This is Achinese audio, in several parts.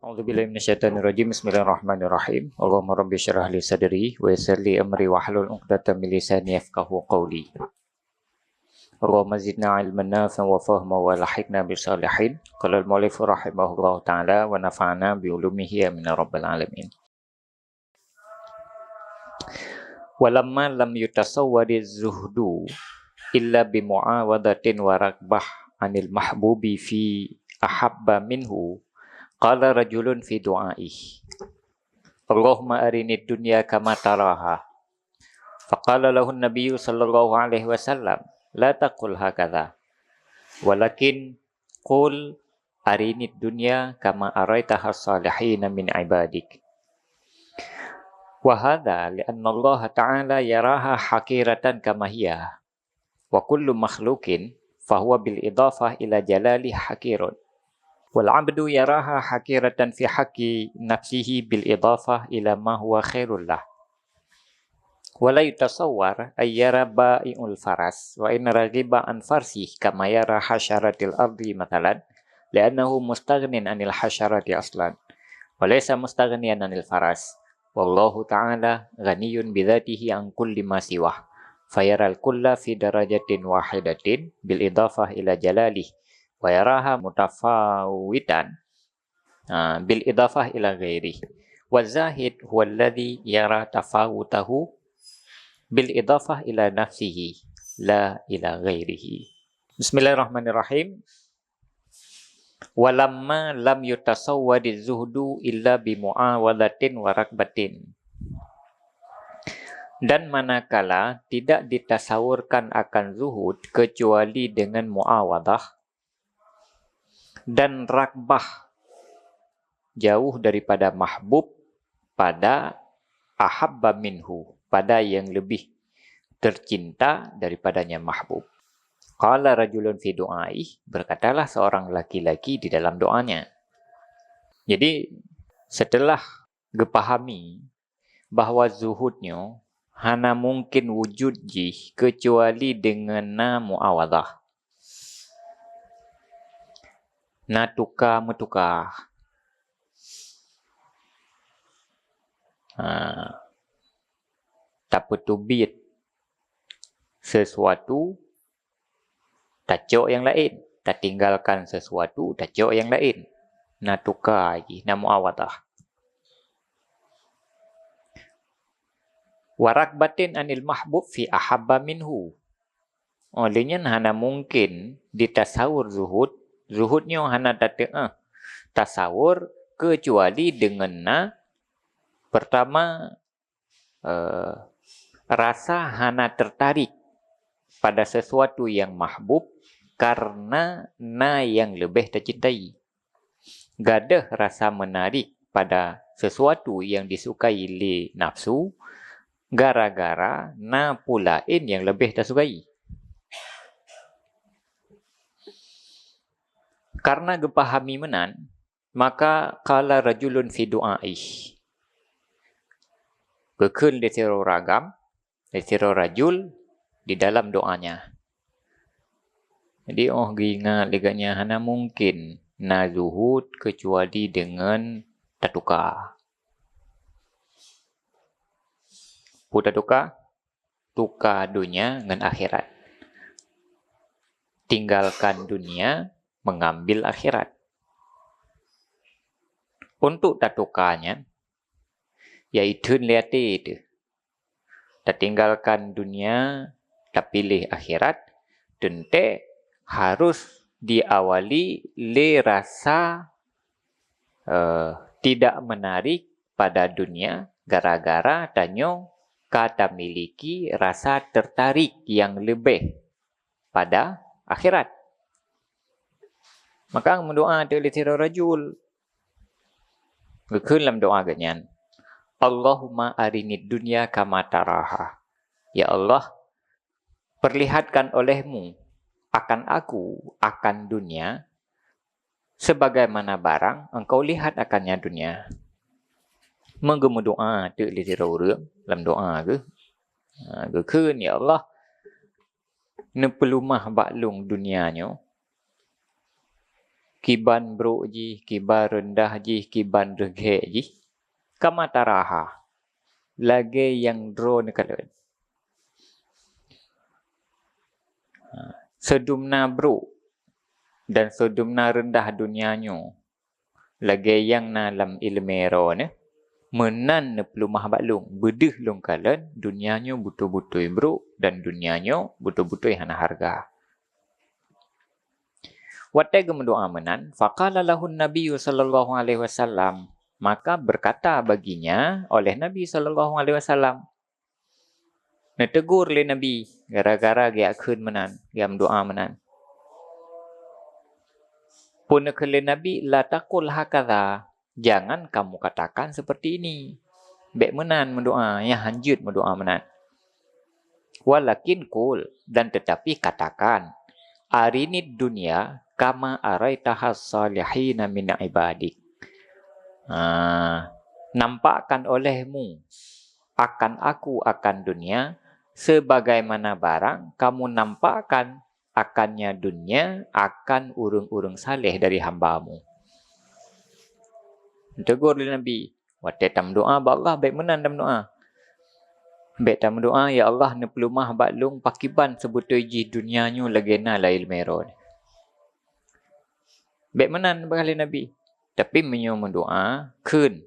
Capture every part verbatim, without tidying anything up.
أعوذ بالله من الشيطان الرجيم. بسم الله الرحمن الرحيم. اللهم رب اشرح لي صدري ويسر لي أمري واحلل عقدة من لساني يفقهوا قولي. اللهم زدنا علما نافعا وفهما وألحقنا بالصالحين. قال المؤلف رحمه الله تعالى ونفعنا بعلومه آمين يا رب العالمين. ولما لم يتصور الزهد إلا بمعاوضة ورغبة عن المحبوب في أحب منه، قال رجل في دعائه: اللهم أرني الدنيا كما تراها. فقال له النبي صلى الله عليه وسلم: لا تقل هكذا، ولكن قل أرني الدنيا كما أريتها الصالحين من عبادك. وهذا لأن الله تعالى يراها حقيرة كما هي، وكل مخلوق فهو بالإضافة إلى جلاله حقير، والعبد يراها حقيرة في حق نفسه بالإضافة إلى ما هو خير له. ولا يتصور أن يرى بائع الفرس وإن رغب عن فرسه كما يرى حشرة الأرض مثلا، لأنه مستغن عن الحشرة أصلا، وليس مستغنيا عن الفرس، والله تعالى غني بذاته عن كل ما سواه، فيرى الكل في درجة واحدة بالإضافة إلى جلاله، ويراها متفاوتا ha, بالإضافة إلى غيره. والزاهد هو الذي يرى تفاوته بالإضافة إلى نفسه لا إلى غيره. بسم الله الرحمن الرحيم. ولما لم يتصور الزهد إلا بمعاوضة ورغبة. Dan manakala tidak ditasawurkan akan zuhud kecuali dengan muawadah dan ragbah, jauh daripada mahbub, pada ahabba minhu, pada yang lebih tercinta daripadanya mahbub. Qala rajulun fi du'aih, berkatalah seorang laki-laki di dalam doanya. Jadi, setelah geupahami bahwa zuhud nyoe hana mungkin wujud jih keucuali deungon na muawadah. Na tuka-meutuka. Ha. Tapeuteubiet sesuatu, tacok nyang laén, tatinggalkan sesuatu, tacok nyang laén. Na tuka jih, na muawadah. Wa ragbatin anil mahbub fi ahabba minhu. Óh lheueh nyan hana mungken ditasawur zuhud, zuhud nyoe hana tateu'oh tasawur keucuali deungon na, peurtama, eh, rasa hana tertarik pada sesuatu yang mahbub karena na yang leubeh tacintai. Gadôh rasa menarik pada sesuatu yang disukai lé nafsu gara-gara na peue laén nyang leubeh tasukai. Karena geupahami meunan, maka qala rajulun fi du'aih. Geukheun lé sidroe ureueng agam, lé sidroe rajul di dalam doanya. Jadi, óh geuingat lé gobnyan hana mungken na zuhud keucuali deungon tatuka. Peue tatuka? Tuka donya ngon akhirat. Tinggalkan dunia, mengambil akhirat. Untuk tatuka nyan, ya itheun lé até teuh. Tatinggalkan dunia, tapiléh akhirat, teuntée harus diawali lé rasa, eh, tidak menarik pada dunia gara-gara tanyoe ka tamiliki rasa tertarik nyang leubeh pada akhirat. Maka meudoa teuk lé sidroe rajul. Geukheun lam doa gobnyan, "Allahumma arinid dunya kama taraha." Ya Allah, perlihatkan olehmu akan aku, akan dunia, sebagaimana barang engkau lihat akannya dunia. Meugeumeudoa teuk lé sidroe ureueng lam doa geuh. Ha, geukheun, "Ya Allah, neupeulumah bak lôn dunia nyoe, Kiban brok jih, kiban reundah jih, kiban reugek jih. Kama taraha, lagée nyang droe neukalon. Ha, seudumna brok dan seudumna reundah donya nyoe, lagée nyang na lam iéleumé droeneuh, meunan neupeuleumah bak lôn, beudeuh lôn kalon donya nyoe beutôi-beutôi brok dan donya nyoe beutôi-beutôi hana hareuga. Watée geumeudoá meunan, faqala lahun Nabiyyu sallallahu alaihi wasallam, maka berkata baginya oleh Nabi sallallahu alaihi wasallam. Neutegur lé Nabi, gara-gara geujak kheun meunan, geujak meudoá meunan. Peue neukheun lé Nabi, "La taqul hakadha, jangan kamu katakan seperti ini." Bék meunan meudoá, nyang hanjeuet meudoá meunan. "Walakin qul, dan tetapi katakan, 'Arinid dunya kama araitahas salihina min ibadik.'" Ah, nampakkan olehmu akan aku akan dunia sebagaimana barang kamu nampakkan akannya dunia akan ureuëng-ureuëng saleh dari hamba-Mu. Tegur lé Nabi, watée tameudoá bak Allah, bék meunan tameudoá. Bék tameudoá, "Ya Allah, neupeuleumah bak lôn pakiban seubeutôi jih dunia nyoe lagée na lam iéleumé droeneuh." Bék meunan, peugah lé Nabi. Tapi meunyoe meudoá, kheun,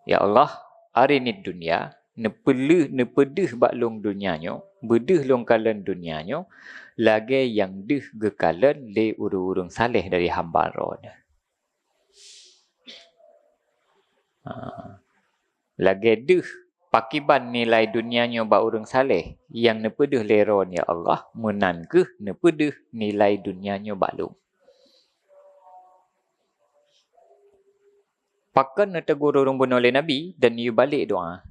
"Ya Allah, arinid dunya, neupeuleuh, neupeudeuh bak lôn donya nyoe, beudeuh lôn kalon donya nyoe, lagée nyang deuh geukalon lé ureuëng-ureuëng saleh dari hamba Droeneuh." Ha. Lagée deuh pakiban nilai donya nyoe bak ureuëng saleh nyang neupeudeuh lé Droeneuh, ya Allah, meunan kheueh neupeudeuh nilai donya nyoe bak lôn. Pakon neutegur ureuëng bunoe lé Nabi dan neuyue balek doá?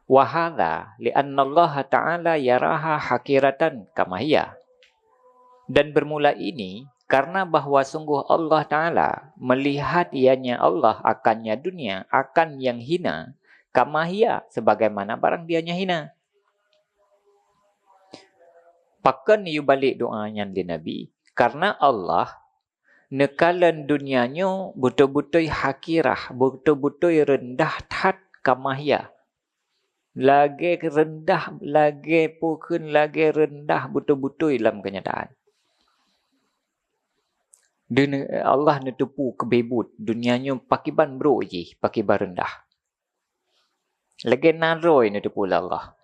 "Wa hadza li'annallaha ta'ala yaraha haqiratan kama hiya." Dan bermula ini karena bahwa sungguh Allah Ta'ala melihat ianya Allah akannya dunia, akan nyang hina, kama hiya, sebagaimana barang dianya hina. Pakon neuyue balek doá nyan lé Nabi? Karena Allah neukalon donya nyoe beutôi-beutôi haqirah, beutôi-beutôi reundah that, kama hiya. Lagée reundah, lagée peue kheun, lagée reundah beutôi-beutôi lam keunyataan. Deuneu-, Allah neuteupeue keubeuet donya nyoe pakiban brok jih, pakiban reundah. Lagée naloi neuteupeue lé Allah.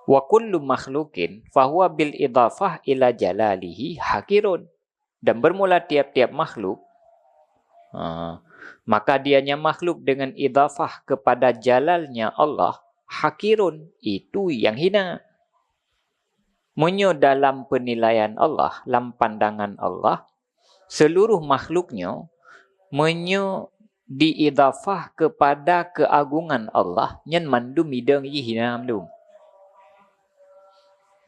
"Wa kullu makhluqin fahuwa bil idhafah ila jalalihi haqirun." Dan bermula tiap-tiap makhluk, ha, maka dianya makhluk dengan idhafah kepada jalalnya Allah, haqirun, itu yang hina. Meunyoe dalam penilaian Allah, lam pandangan Allah, seluruh makhluk nyoe, meunyoe diidhafah kepada keuagongan Allah, nyan mandum idong jih hina mandum.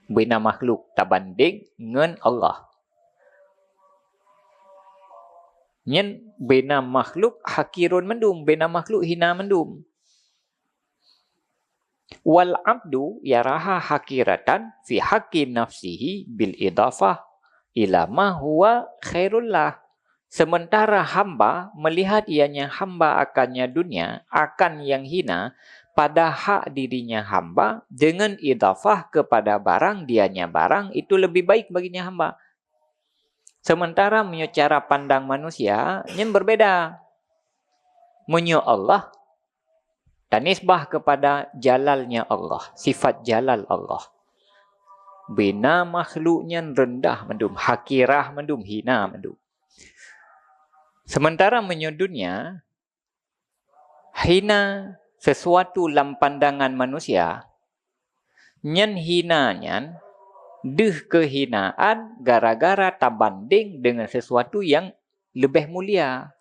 Bina makhluk tabandeng ngon Allah. Nyan bina makhluk haqirun mandum, bina makhluk hina mandum. "Wal abdu yaraha haqiratan fi haqqi nafsihi bil idhafah ila ma huwa khairul lah." Sementara hamba melihat ianya hamba akannya dunia, akan yang hina, pada hak dirinya hamba dengan idhafah kepada barang dianya barang itu lebih baik baginya hamba. Sementara meunyoe cara pandang manusia, nyan berbeda. Meunyoe Allah, tanisbah kepada jalalnya Allah, sifat jalal Allah. Bina makhluk nyan reundah mandum, haqirah mandum, hina mandum. Sementara meunyoe dunia, hina sesuatu lam pandangan manusia, nyan hina nyan deuh keuhinaan gara-gara tabandeng dengan sesuatu yang leubeh mulia.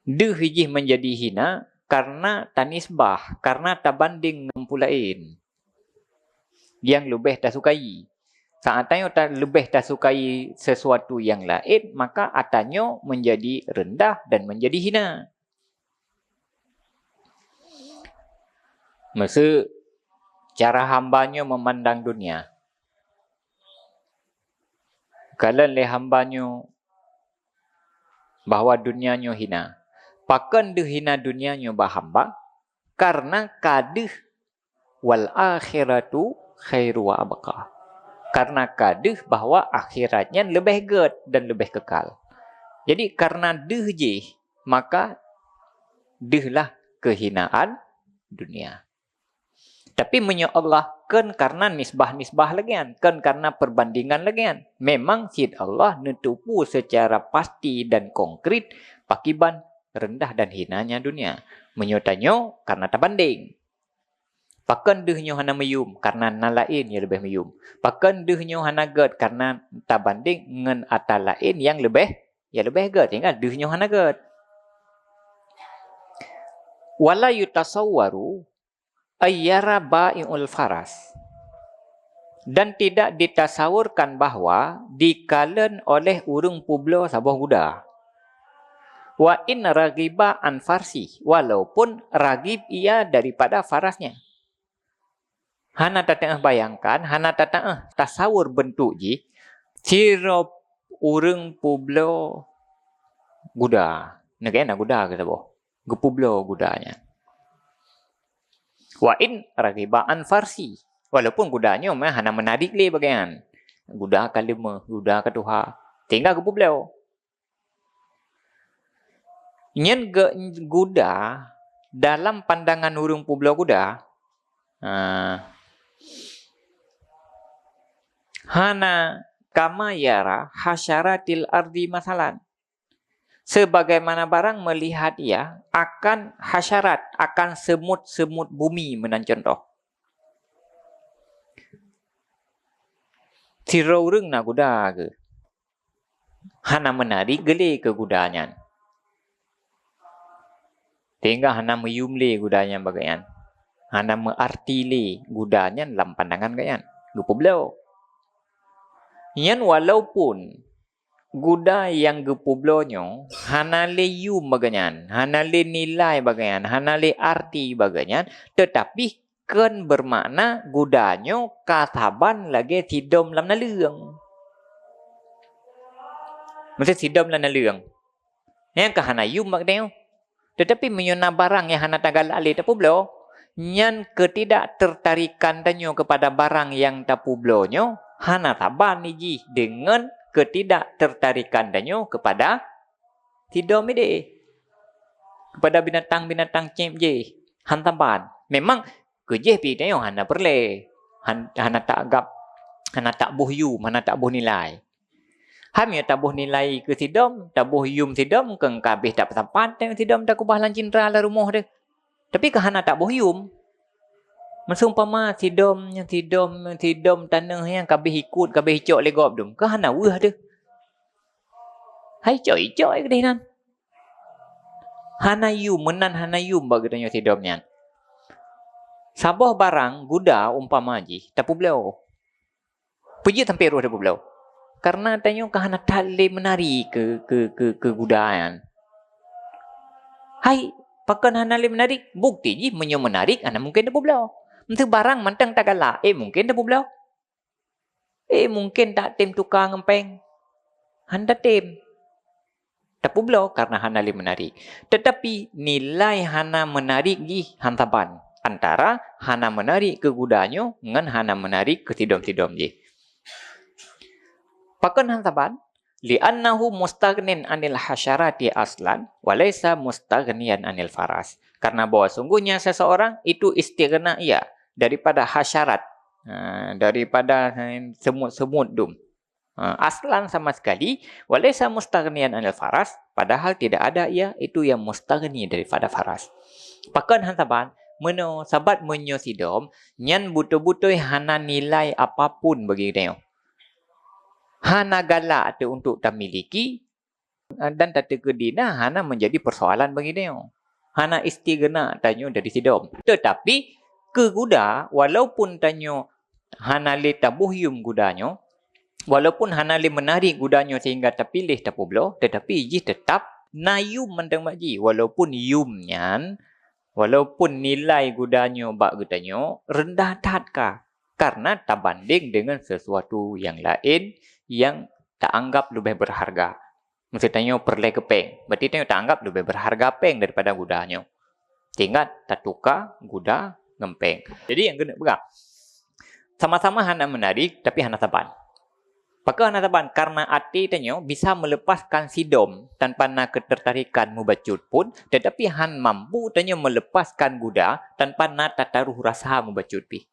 Deuh jih menjadi hina karena tanisbah, karena tabandeng ngon peue laén nyang leubeh tasukai. Saat tanyoe ta-, leubeh tasukai sesuatu nyang laén, maka atra nyoe menjadi rendah dan menjadi hina. Meuseu cara hamba nyoe meumandang dunia. Kalon lé hamba nyoe bahwa dunia nyoe hina. Pakon deuh hina dunia nyoe bak hamba? Karena ka deuh, "Wal akhiratu khairu wa abqa." Karena ka deuh bahwa akhirat nyan leubeh gét dan leubeh kekal. Jadi, karena deuh jih, maka deuhlah kehinaan dunia. Tapi meunyoe Allah kon karena nisbah-nisbah lagée nyan, kon karena perbandingan lagée nyan. Memang cit Allah neuteupeue secara pasti dan konkret pakiban rendah dan hinanya dunia. Meunyoe tanyoe karena tabandeng. Pakon deuh nyoe hana meuyum, karena na laén nyang leubeh meuyum. Pakon deuh nyoe hana gét, karena tabandeng ngon atra laén nyang leubeh, nyang leubeh gét, sehingga deuh nyoe hana gét. "Wala yutasawwaru ayyara ba'i'ul faras." Dan tidak ditasawurkan bahwa dikalon oleh ureuëng peubloe saboh guda. "Wa in raghiba an farsi," walaupun raghib ia daripada farasnya. Hana tateueh bayangkan, hana tateueh tasawur beuntuk jih, sidroe ureuëng peubloe guda. Neugée na guda keu saboh. Geupeubloe guda nyan. "Wa in raghiba an farsi." Walaupun guda nyoe meuhana meunarik lé bagian. Guda ka leumoh, guda ka tuha. Sehingga geupeubloe. Nyan geu-, guda dalam pandangan ureuëng peubloe guda, ah, hana kama yara hasyaratil ardi masalan. Sebagaimana barang melihat ia akan hasyarat, akan semut-semut bumi meunan contoh. Sidroe ureuëng na guda geuh. Hana meunarik geuh lé keu guda nyan. Sehingga hana meuyum lé guda nyan bagian nyan. Hana meuarti lé guda nyan lam pandangan geuh nyan. Geupeubloe. Nyan walaupun guda nyang geupeubloe nyoe hana lé yum bagian nyan, hana lé nilai bagian nyan, hana lé arti bagian nyan, teutapi kon beumakna guda nyoe ka saban lagée sidom lam naleueng. Miseu sidom lam naleueng. Nyang ka hana yum bak tanyoe. Teutapi meunyoe na barang nyang hana tagalak lé tapeubloe, nyan ketidaktertarikan tanyoe keupada barang nyang tapeubloe nyoe hana saban jih deungon ketidaktertarikan tanyoe keupada sidom ideh. Keupada binatang-binatang céb jih, hana saban. Memang keu jih pih tanyoe hana peureulée, han-, hana taanggab, hana taboh yum, hana taboh nilai. Hai meunyoe taboh nilai keu sidom, taboh yum sidom, keu ka habéh tapeusapat teuh sidom takeubah lam cintra lam rumoh teuh. Tapi ka hana taboh yum. Meuseumpama sidom, sidom, sidom tanoh nyang ka habéh ikot, ka habéh icok lé gob dum, ka hana weueh teuh. Hai icok-icok keudeh nan. Hana yum, meunan hana yum bak geutanyoe sidom nyan. Saboh barang guda umpama jih tapeubloe. Peue jeuet sampoe roh tapeubloe? Karena tanyoe ka hana that lé meunari keu, keu, keu, keu guda nyan. Hai, pakon hana lé meunari? Bukti jih meunyoe meunari hana mungken tapeubloe. Meuseu barang mantong tagalak, eh mungken tapeubloe. Eh mungken tatem tuka ngon péng. Hana tatem. Tapeubloe karena hana lé meunari. Teutapi nilai hana meunari jih hana saban antara hana meunari keu guda nyoe ngon hana meunari keu sidom-sidom jih. Pakon hana saban? "Li'annahu mustaghnin 'anil hasyarati aslan wa laisa mustaghniyan 'anil faras." Karena bahwa sungguhnya seseorang itu istighna ia daripada hasyarat, ha, daripada, ha, semut-semut dum. Ha, aslan sama sekali, "Wa laisa mustaghniyan 'anil faras," padahal tidak ada ia itu yang mustaghni daripada faras. Pakon hana saban? Meunoe, sabab meunyoe sidom, nyan beutôi-beutôi hana nilai apapun bagi tanyoe. Hana galak teuh untuk tamiliki, dan tateukeudi na hana menjadi persoalan bagi tanyoe. Hana istighna tanyoe dari sidom. Tetapi, keu guda, walaupun tanyoe hana lé taboh yum guda nyoe, walaupun hana lé meunari guda nyoe sehingga tapiléh tapeubloe, tetapi jih teutap na yum mantong bak jih, walaupun yum nyan, walaupun nilai guda nyoe bak geutanyoe reundah that ka, karena tabandeng deungon sesuatu nyang laén nyang taanggap leubeh berharga. Maksud tanyoe peureulée keu péng, berarti tanyoe taanggap leubeh berharga péng daripada guda nyoe. Sehingga tatuka guda ngon péng. Jadi nyang keuneuk peugah, sama-sama hana menarik, tapi hana saban. Pakon hana saban? Karena até tanyoe bisa melepaskan sidom tanpa na ketertarikan mubacut pun, tetapi han mampu tanyoe melepaskan guda tanpa na tataruh rasa mubacut pih.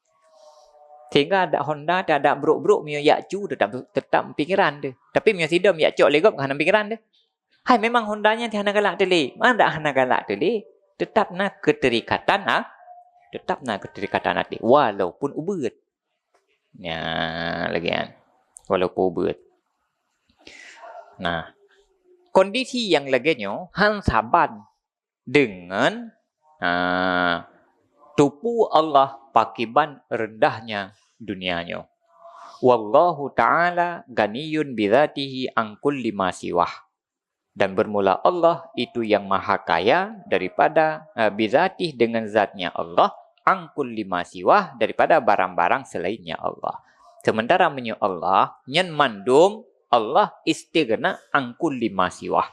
Sehingga adak Honda teuh, adak brok-brok meunyoe jak cu tetap, tetap pikiran teuh. Tapi meunyoe sidom jak cok lé gob hana pikiran teuh. Hai, memang Honda nyan hana galak teuh lé. Meuadak hana galak teuh lé, tetap na keterikatan, ha? Tetap na keterikatan até, walaupun ubeut. Nya, lagée nyan. Walaupun ubeut. Nah, kondisi nyang lagée nyoe han saban deungon, ha, tupeue Allah pakiban rendahnya dunia nyoe. Wallahu ta'ala ganiyun bidzatihi an kulli ma siwah. Dan bermula Allah itu yang maha kaya daripada, eh, bidzatih dengan zatnya Allah, an kulli ma siwah daripada barang-barang selainnya Allah. Sementara meunyoe Allah, nyan mandum Allah istighna an kulli ma siwah.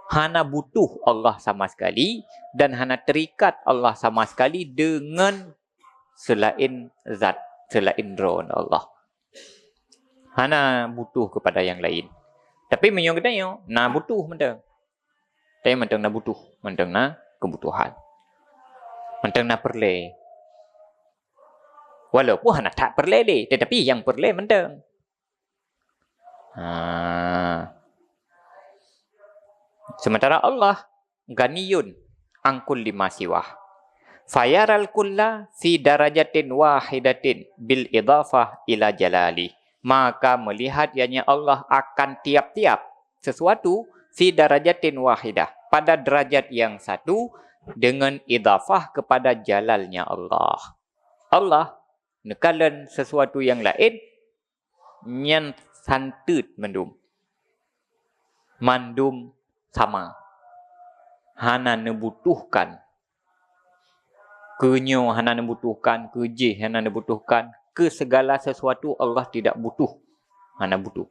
Hana butuh Allah sama sekali dan hana terikat Allah sama sekali dengan selain zat, selain droe Allah. Hana butuh kepada yang lain. Tapi meunyoe geutanyoe na butuh mantong. Tapi mantong na butuh, mantong na kebutuhan. Mantong na peureulée. Walaupun hana that peureulée lé, tetapi nyang peureulée mantong. Ha. Sementara Allah ganiyun an kulli ma siwah. Fayaral kulla fi darajatin wahidatin bil idhafah ila jalali. Maka melihat ianya Allah akan tiap-tiap sesuatu fi darajatin wahidah, pada derajat yang satu dengan idhafah kepada jalalnya Allah. Allah neukalon sesuatu yang lain nyan santeut mandum. Mandum sama. Hana neubutuhkan. Keu nyoe hana neubutuhkan, keu jih hana neubutuhkan, keu segala sesuatu Allah tidak butuh. Hana butuh.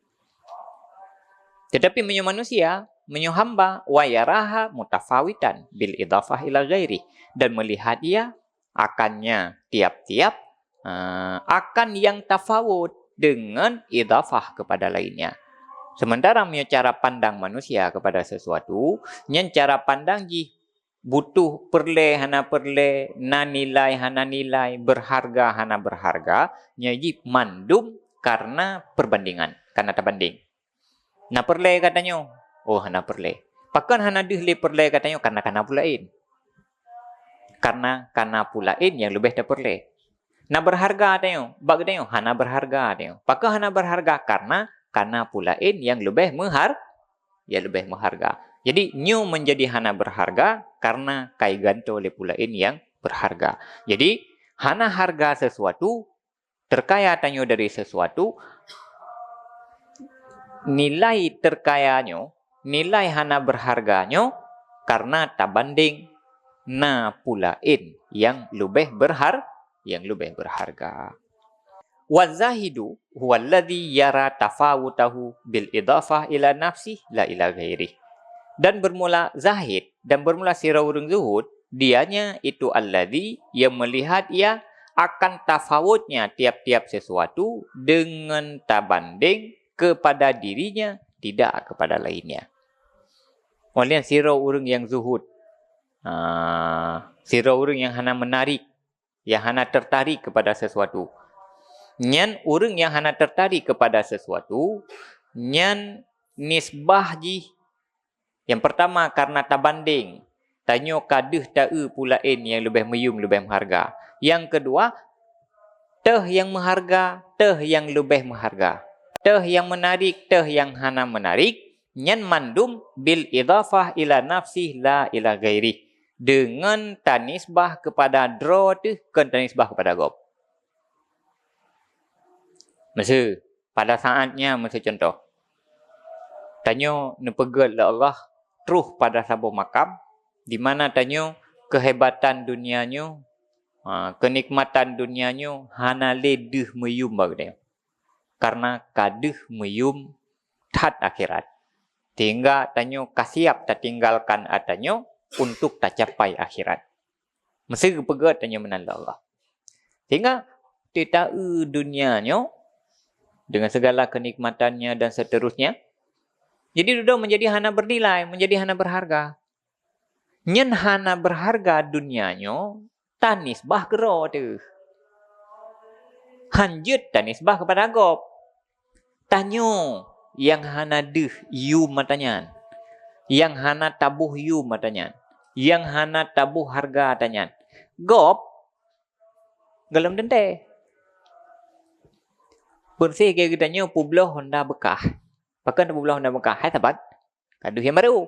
Tetapi meunyoe manusia, meunyoe hamba, wa yaraha mutafawitan bil idhafah ila ghairi, dan melihat ia akannya tiap-tiap, eh, akan yang tafawut dengan idhafah kepada lainnya. Sementara meunyoe cara pandang manusia kepada sesuatu, nyan cara pandang jih butuh peureulée hana peureulée, na nilai hana nilai, berharga hana berharga, nyan jih mandum karena perbandingan, karena tabanding. Na peureulée gata nyoe? Oh, hana peureulée. Pakon hana deuh lé peureulée gata nyoe? Karena kana peue laén. Karena kana peue laén nyang leubeh tapeureulée. Na berharga gata nyoe? Bak gata nyoe hana berharga gata nyoe. Pakon hana berharga? Karena kana peue laén nyang leubeh meuhar-, nyang leubeh meuharga. Jadi, nyoe menjadi hana berharga karena ka igantoe lé peue laén nyang berharga. Jadi, hana harga sesuatu, terkaya tanyoe dari sesuatu, nilai terkaya nyoe, nilai hana berharga nyoe karena tabanding na peue laén nyang leubeh berhar-, nyang leubeh berharga. Wa zahidu huwa alladhi yara tafawutahu bil idhafah ila nafsih la ila ghairih. Dan bermula zahid, dan bermula sidroe ureuëng zuhud, dianya itu alladhi yang melihat ia akan tafawutnya tiap-tiap sesuatu dengan tabanding kepada dirinya, tidak kepada lainnya. Oleh sidroe ureuëng nyang zuhud, ah, sidroe ureuëng nyang hana menarik, nyang hana tertarik kepada sesuatu. Nyan ureuëng nyang hana tertarik kepada sesuatu, nyan nisbah jih yang pertama karena tabanding. Tanyoe ka deuh ta-eu peue laén nyang leubeh meuyum, leubeh meuharga. Yang kedua, teuh nyang meuharga, teuh nyang leubeh meuharga. Teuh nyang menarik, teuh nyang hana menarik, nyan mandum bil idhafah ila nafsih la ila ghairih. Deungon tanisbah kepada droe teuh, kon tanisbah kepada gob. Miseu, pada saat nyan, miseu contoh, tanyoe neupeugét lé Allah troh pada saboh makam, di mana tanyoe keuhebatan dunia nyoe, ha, keunikmatan dunia nyoe hana lé deuh meuyum bak geutanyoe. Karena ka deuh meuyum that akhirat. Sehingga tanyoe ka siap tatinggalkan ata nyoe untuk tacapai akhirat. Meusé geupeugét tanyoe meunan lé Allah. Sehingga titaeu dunia nyoe dengan segala kenikmatannya dan seterusnya, jadi dudoe menjadi hana bernilai, menjadi hana berharga. Nyan hana berharga dunia nyoe tanisbah keu droe teuh. Han jeuet tanisbah keupada gob. Tanyoe nyang hana deuh yum ata nyan, nyang hana taboh yum ata nyan, nyang hana taboh harga ata nyan. Gob golom teuntée. Peureséh lagée geutanyoe peubloe honda beukah. Pakon peubloe honda beukah? Hai saban, ka deuh nyang barô.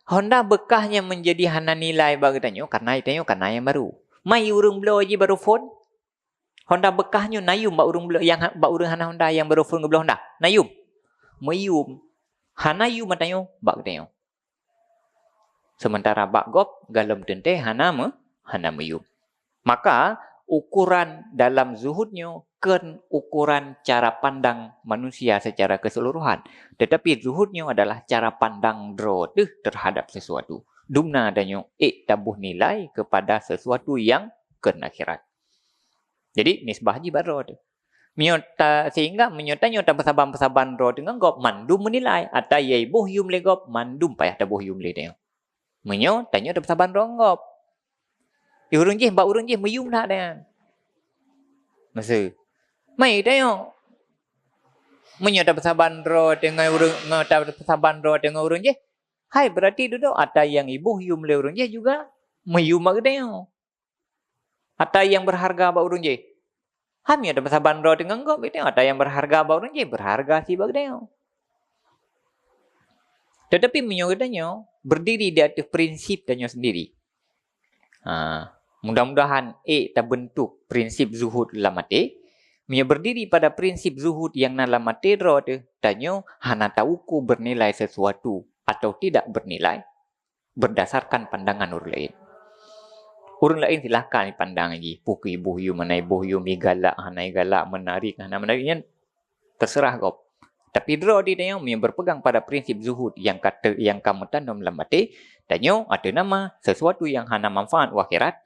Honda beukah nyang menjadi hana nilai bak geutanyoe karena geutanyoe kana nyang barô. Ma ureuëng bloe jih barô phon? Honda beukah nyoe na yum bak ureuëng bloe nyang ha-, bak ureuëng hana honda nyang barô phon geubloe honda? Na yum? Meuyum. Hana yum ata nyoe bak geutanyoe. Sementara bak gob golom teuntée hana meu-, hana meuyum. Maka, ukuran dalam zuhud nyoe kon ukuran cara pandang manusia secara keseluruhan. Tetapi zuhud nyoe adalah cara pandang droe teuh terhadap sesuatu. Dumna tanyoe ék taboh nilai kepada sesuatu nyang kon akhirat. Jadi, nisbah jih bak droe teuh. Meunyoe ta-, sehingga meunyoe tanyoe tapeusaban-peusaban droe teuh ngon gob, mandum meunilai. Ata nyang jiboh yum lé gob, mandum payah taboh yum lé tanyoe. Meunyoe tanyoe tapeusaban droe ngon gob. Di ureuëng jih, bak ureuëng jih meuyum that nyan. Meusé. Mai tanyoe. Meunyoe tapeusaban droe teuh ngon ureuëng, ngon tapeusaban droe teuh ngon ureuëng jih, hai, berarti dudoe ata nyang jiboh yum lé ureuëng jih juga meuyum bak geutanyoe. Ata nyang berharga bak ureuëng jih. Hai, meunyoe tapeusaban droe teuh ngon gob, berarti ata nyang berharga bak ureuëng jih, berharga sit bak geutanyoe. Tetapi meunyoe geutanyoe berdiri di ateueh prinsip tanyoe sendiri. Ha, mudah-mudahan ék tabentuk prinsip zuhud lam até. Meunyoe berdiri pada prinsip zuhud nyang na lam até droe teuh, tanyoe hana tauku bernilai sesuatu atau tidak bernilai berdasarkan pandangan ureuëng laén. Ureuëng laén silahkan jipandang jih, peu kheueh jiboh yum, hana jiboh yum, jigalak, hana jigalak, menarik, hana menarik, nyan terserah gob. Tapi droe di tanyoe meunyoe berpegang pada prinsip zuhud nyang ka te-, nyang ka meutanom lam até, tanyoe ateueh nama sesuatu nyang hana manfaat u akhirat,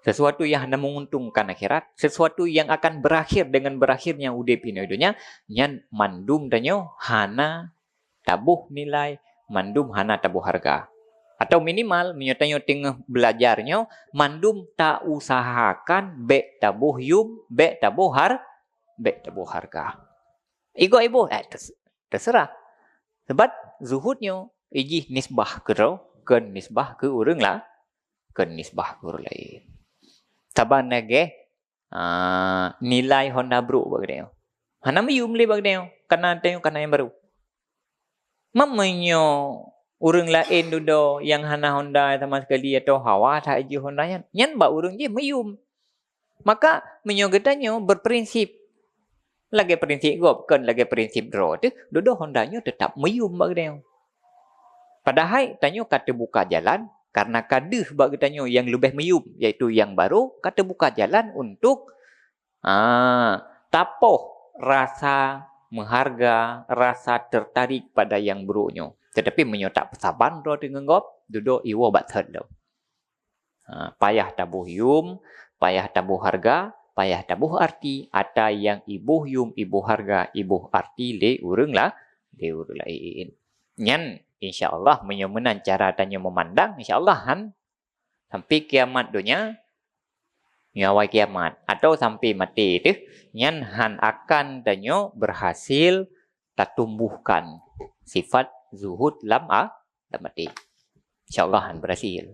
sesuatu nyang hana menguntungkan akhirat, sesuatu nyang akan berakhir dengan berakhirnya udeb inoe donya, nyan mandum tanyoe hana taboh nilai, mandum hana taboh harga. Atau minimal, meunyoe tanyoe teungoh belajar nyoe, mandum tausahakan bék taboh yum, bék taboh har-, bék taboh harga. Jiboh-boh, eh, ters-, terserah. Sebab zuhud nyoe jih nisbah keu droe, kon nisbah keu ureuëng la-, kon nisbah keu ureuëng laén. Saban lagée, ah, nilai honda brok bak geutanyoe. Hana meuyum lé bak geutanyoe, kana tanyoe kana nyang barô. Meunyoe ureuëng laén dudoe nyang hana honda sama sekali atau hawa that jih honda nyan, nyan bak ureuëng jih meuyum. Maka, meunyoe geutanyoe berprinsip lagée prinsip gob, kon lagée prinsip droe teuh, dudoe honda nyoe teutap meuyum bak geutanyoe. Padahai tanyoe ka teubuka jalan, karena ka deuh bak geutanyoe nyang leubeh meuyum, yaitu nyang barô, ka teubuka jalan untuk, ah, tapoh rasa meuharga, rasa tertarik pada nyang brok nyoe. Tetapi meunyoe tapeusaban droe teuh ngon gob, dudoe jiwoe bak thot lom. Ha, payah taboh yum, payah taboh harga, payah taboh arti, ata nyang jiboh yum, jiboh harga, jiboh arti lé ureuëng la-, lé ureuëng laén. Nyan, insya Allah, meunyoe meunan cara tanyoe meumandang, insya Allah, han sampai kiamat donya, nyoe awai kiamat, atau sampai maté teuh, nyan han akan tanyoe berhasil tatumbuhkan sifat zuhud lam a-, lam até. Insya Allah han berhasil.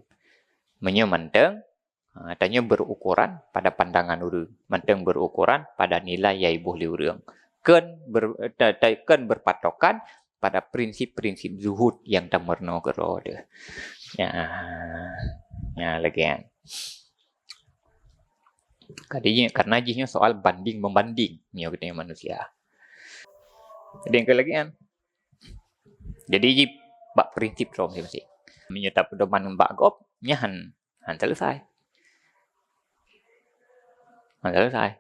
Meunyoe mantong, ha, tanyoe berukuran pada pandangan ureuëng, mantong berukuran pada nilai nyang jiboh lé ureuëng. Kon ber-, ta-, ta-, kon berpatokan pada prinsip-prinsip zuhud nyang tameurunoe keudroe teuh. Ya, ya, lagée nyan. Karena jih, karena jih nyoe soal banding membanding, nyoe geutanyoe manusia. Jadi nyang keu lagée nyan. Jadi jih bak prinsip droe masing-masing. Meunyoe tapedoman bak gob, nyan han, han selesai. Han selesai.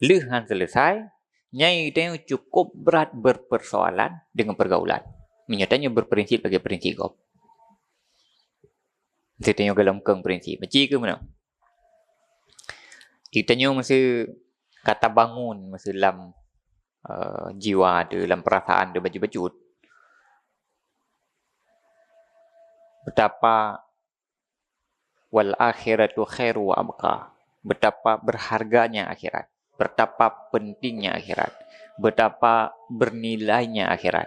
Lheueh han selesai, Nyan tanyoe cukup brat berpersoalan dengan pergaulan. Meunyoe tanyoe berprinsip lagèe prinsip gob. Meusé tanyoe golom keu prinsip. Aci keu meunoe. Tanyoe meusé ka tabangun meusé lam, eh, jiwa teuh, lam perasaan teuh bacut-bacut. Betapa "Wal akhiratu khairu wa abqa." Betapa berharganya akhirat, betapa pentingnya akhirat, betapa bernilainya akhirat.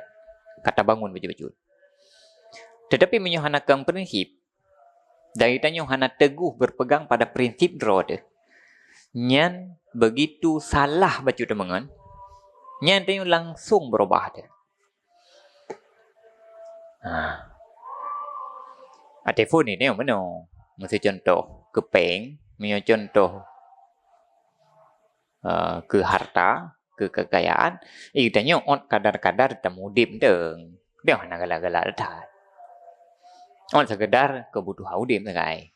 Ka tabangun bacut-bacut. Tetapi meunyoe hana keu prinsip, dan tanyoe hana teguh berpegang pada prinsip droe teuh, nyan begitu salah bacut teuh meungon, nyan tanyoe langsung berubah teuh. Ha. Até phon ni tengok meunoe. Meusé contoh keu péng, meunyoe contoh, eh, keu harta, keu kekayaan, eh, tanyoe ôt kadar-kadar tamudép mantong. Dia hana galak-galak that. Ôt sekedar kebutuhan udép sagai.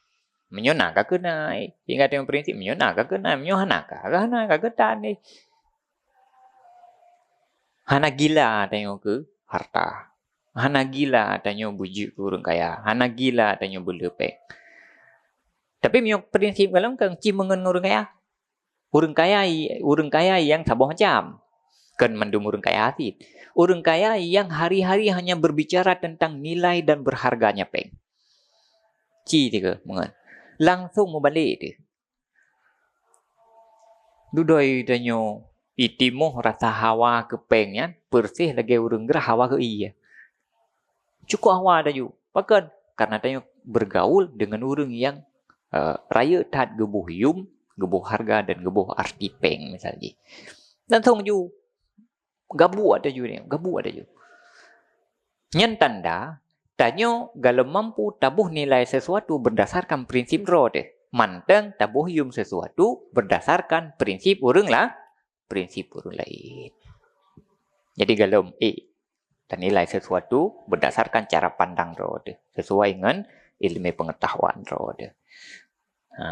Meunyoe na ka keunan, tinggai tanyoe prinsip, meunyoe na ka keunan, meunyoe hana ka, hana ka keunan. Hana gila tanyoe keu harta. Hana gila tanyoe beujeuet keu ureueng kaya. Hana gila tanyoe beuleueh péng. Tapi meunyoe prinsip golom keu ci meungon ngon ureueng kaya. Ureueng kaya, ureueng kaya nyang saboh macam. Kon mandum ureueng kaya cit. Ureueng kaya nyang hari-hari hanya berbicara tentang nilai dan berharganya péng. Ci teuh meungon. Langsung mubalek teuh. Dudoe tanyoe itimoh rasa hawa keu péng nyan, persis lagèe ureueng grah hawa keu ié. Cukup hawa laju. Pakon? Karena tanyoe bergaul dengan ureueng nyang, eh, rayeuk that geuboh yum, geuboh harga dan geuboh arti péng misal jih. Langsung ju gabuek laju nyan, gabuek laju. Nyan tanda tanyoe golom mampu taboh nilai sesuatu berdasarkan prinsip droe teuh, mantong taboh yum sesuatu berdasarkan prinsip ureueng la-, prinsip ureueng laén. Jadi golom, eh, tanilai sesuatu berdasarkan cara pandang droe teuh, sesuai ngon ilmu pengetahuan droe teuh. Ha.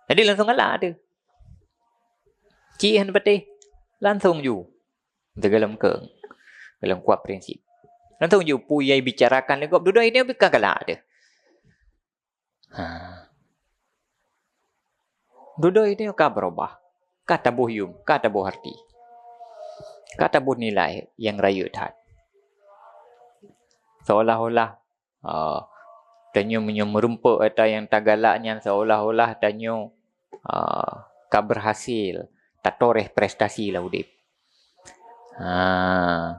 Jadi langsung galak teuh. Ci hana patéh, langsung ju. Teuh golom keu, golom kuat prinsip. Langsung ju peue nyang bicarakan lé gob dudoe nyoe ka galak teuh. Ha. Dudoe nyoe ka berubah. Ka taboh yum, ka taboh arti. Ka taboh nilai nyang rayeuk that. Seolah-olah, ah, tanyoe meunyoe meurumpok ata nyang tagalak nyan seolah-olah tanyoe, ah, ka berhasil, tatoreh prestasi lam udép. Ha.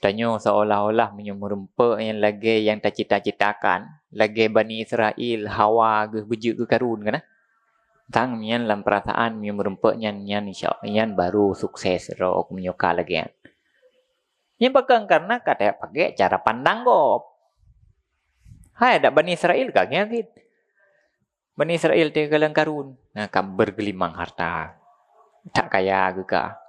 Tanyoe seolah-olah meunyoe meurumpok nyang lagèe nyang tacita-citakan, lagèe Bani Israel hawa geuh beujeuet keu Karun kan? Tang nyan lam perasaan meunyoe meurumpok nyan, nyan insya, nyan baru sukses droe meunyoe ka lagèe nyan. Nyan pakon? Karena ka tapakèk cara pandang gob. Hai, dak Bani Israel ka nyan cit. Bani Israel teuh golom Karun, na ka bergelimang harta. That kaya geuh ka.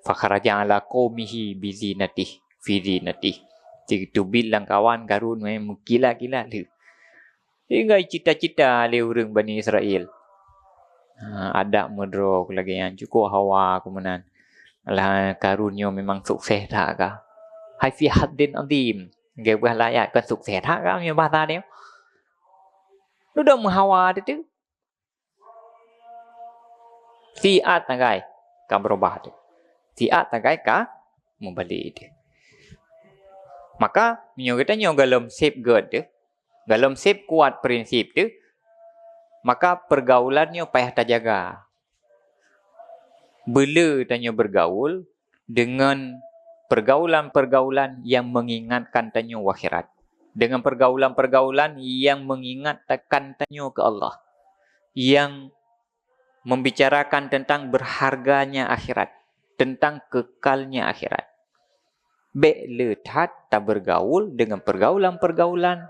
Fakharaja ala qaumihi bizinatih, fi zinatih. Teubiet lam kawan Karun meukilat-kilat lé. Hingga cita-cita lé ureueng Bani Israel. Ha, adak meudroe lagèe nyan, cukup hawa keu meunan. Alah, Karun nyoe memang sukses that ka. Hai fi haddin azim. Geupeugah lam ayat kan sukses that ka meunyoe bahasa nyoe. Dudoe meuhawa teuh. Siat sagai ka berubah teuh. Siat sagai ka mubalek teuh. Maka, meunyoe geutanyoe golom sép gèt teuh, golom sép kuat prinsip teuh, maka pergaulan nyoe payah tajaga. Beu le tanyoe bergaul dengan pergaulan-pergaulan yang mengingatkan tanyoe akhirat. Dengan pergaulan-pergaulan yang mengingatkan tanyoe keu Allah. Yang membicarakan tentang berharganya akhirat, tentang kekalnya akhirat. Bèk le that tabergaul dengan pergaulan-pergaulan,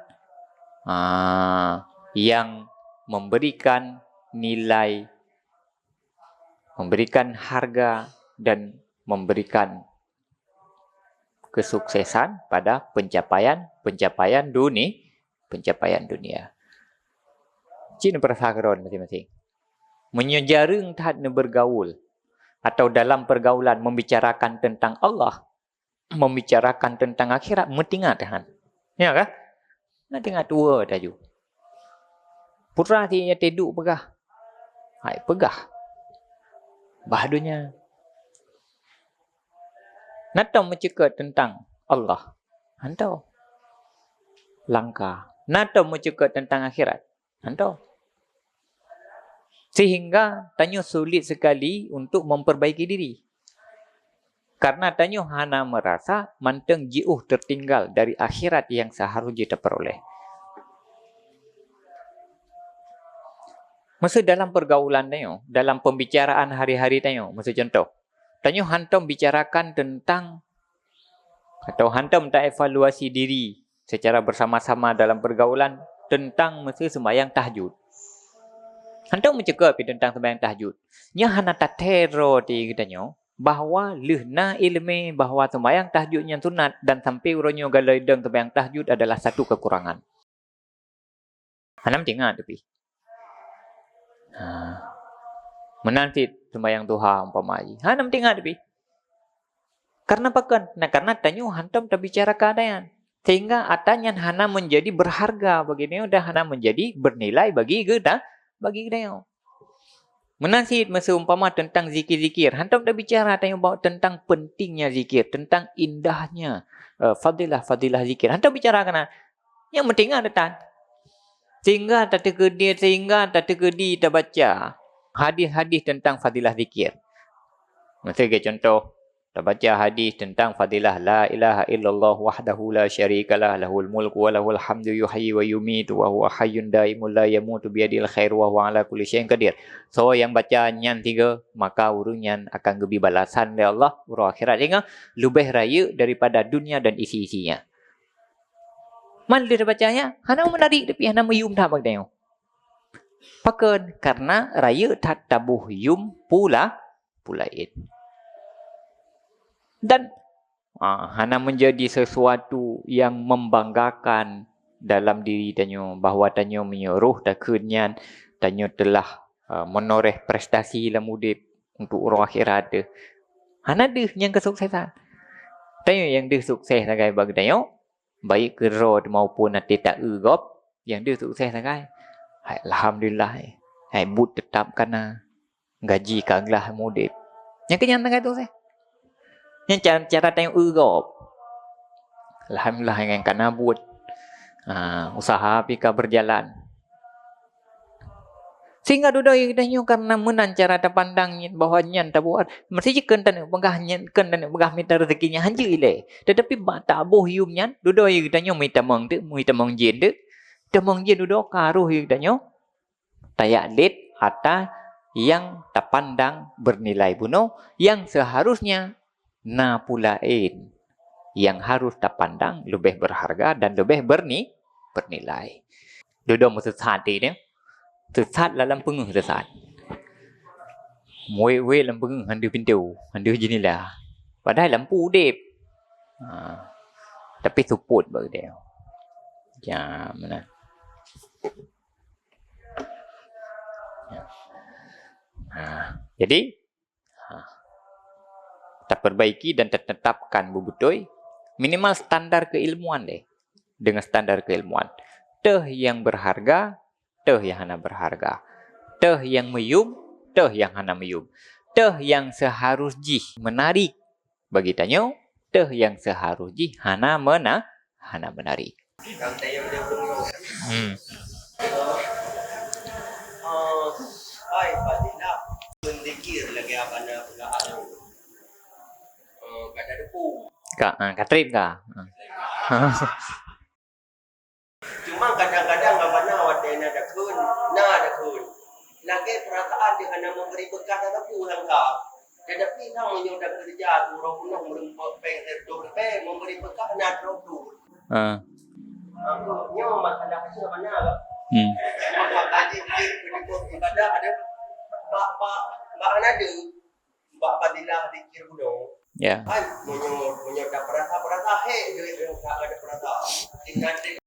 ah, yang memberikan nilai, memberikan harga, dan memberikan kesuksesan pada pencapaian-pencapaian duni-, pencapaian dunia. Cit neupeurasa keudroe maséng-maséng. Meunyoe jareueng that neubergaul atau dalam pergaulan membicarakan tentang Allah, membicarakan tentang akhirat, meutingat han. Ya kan? Meutingat dua taju. Putra si ya teduk peugah. Hai peugah. Bah dunia. Natom meuceukeut tentang Allah. Hanto. Langka. Natom meuceukeut tentang akhirat. Hanto. Sehingga tanyoe sulit sekali untuk memperbaiki diri. Karena tanyoe hana merasa manteng jiôh tertinggal dari akhirat yang seharus jih taperoleh. Masa dalam pergaulan tanyoe, dalam pembicaraan hari-hari tanyoe, masa contoh, tanyoe hantom bicarakan tentang atau hantom taevaluasi diri secara bersama-sama dalam pergaulan tentang masa sembahyang tahajud. Hantom meuceukeut pi tentang sembahyang tahajud. Nyan hana tatero di geutanyoe bahwa lheueh na iéleumé bahwa sembahyang tahajud nyan sunat dan sampai uroe nyoe galai dong sembahyang tahajud adalah satu kekurangan. Hana meutingat tapi. Ha. Meunan cit sembahyang duha umpama jih. Hana meutingat tapi. Karena pakon? Nah, karena tanyoe hantom tabicarakan ata nyan. Sehingga ata nyan hana menjadi berharga bagi tanyoe dan hana menjadi bernilai bagi geuda-, bagi geutanyoe. Meunan cit meuseumpama tentang zikir-zikir, hantom tabicara tanyoe bahwa tentang pentingnya zikir, tentang indahnya, eh, fadilah-fadilah zikir. Hantom bicara keunan. Nyang penting ada tan. Sehingga tateukeudi, sehingga tateukeudi tabaca hadis-hadis tentang fadilah zikir. Miseu lagèe contoh, tabaca hadis tentang fadilah la ilaha illallah wahdahu la syarikalah, lahul mulku wa lahul hamdu yuhyi wa yumitu wa huwa hayyun daimun la yamutu biyadihil khair wa huwa ala kulli syai'in qadir. Soe nyang baca nyan tiga, maka ureueng nyan akan geubri balasan lé Allah uroe akhirat nyang leubeh rayeuk daripada dunia dan isi-isinya. Man lheueh tabaca nyan, hana meunari tapi hana meuyum that bak tanyoe. Pakon? Karena rayeuk that taboh yum pula pulaén. Dan, ah, hana menjadi sesuatu yang membanggakan dalam diri tanyoe, bahwa tanyoe meunyoe roh takheun nyan, tanyoe telah, ah, menoreh prestasi lam udép untuk uroe akhirat teuh. Hana deuh nyang keusuksesan. Tanyoe nyang deuh sukses sagai bak geutanyoe, baik keudroe maupun até ta-eu gob, nyang deuh sukses sagai. Hai, alhamdulillah, hai, buet teutap ka na, gaji ka glah mudép. Nyang keu nyan sagai sukses. Nyan cara, cara tanyoe eu gob. Alhamdulillah, nyang ka na buet. Ah, usaha pih ka berjalan. Sehingga dudoe geutanyoe karena meunan cara tapandang nyan bahwa nyan tabuat. Meusti jih kheun taneuk peugah nyan, kheun taneuk peugah mita rezeki nyan hanjeuet ilée. Tetapi bak taboh yum nyan, dudoe geutanyoe meutamong teuk, meutamong jén teuk. Tamong jén dudoe ka roh geutanyoe tajak lét ata nyang tapandang bernilai bunoe, nyang seharusnya na pulaén nyang harus tapandang leubeh berharga dan leubeh berni-, bernilai. Dudoe meusesat di nyan. Sesat lam peungeuh sesat. Muet-muet lam peungeuh han deuh pintoe, han deuh jeunela. Padahai lampu udép. Ha. Tapi seupôt bak geutanyoe. Ya, meunan. Ya. Ha. Jadi, ha, taperbaiki dan tatetapkan beubeutôi minimal standar keilmuan deh. Dengan standar keilmuan. Teuh nyang berharga, teuh nyang hana berharga. Teuh nyang meuyum, teuh nyang hana meuyum. Teuh nyang seharus jih menarik bagi tanyoe, teuh nyang seharus jih hana meuna-, hana menarik. Hmm. Ka, ah, ka trép ka. Ah. Cuma kadang-kadang babah na watèe na takheun, na takheun. Lagèe peurasaan di hana memberi beukah dan sapeue nyang ka. Tetapi na meunyoe takeureuja uroe peunoh meureumpok péng sireutoh ribèe, memberi beukah na troh dum. Ah. Nyoe masalah keuh hana, Kak. Hmm. Maka kaji, kaji, peunyoe ibadah ada bak, bak, bak hana ada. Bak fadilah zikir bunoe. Ya. Kan, meunyoe, meunyoe tapeurasa-peurasa, hek jeuet nyang ka tapeurasa. Tinggal di-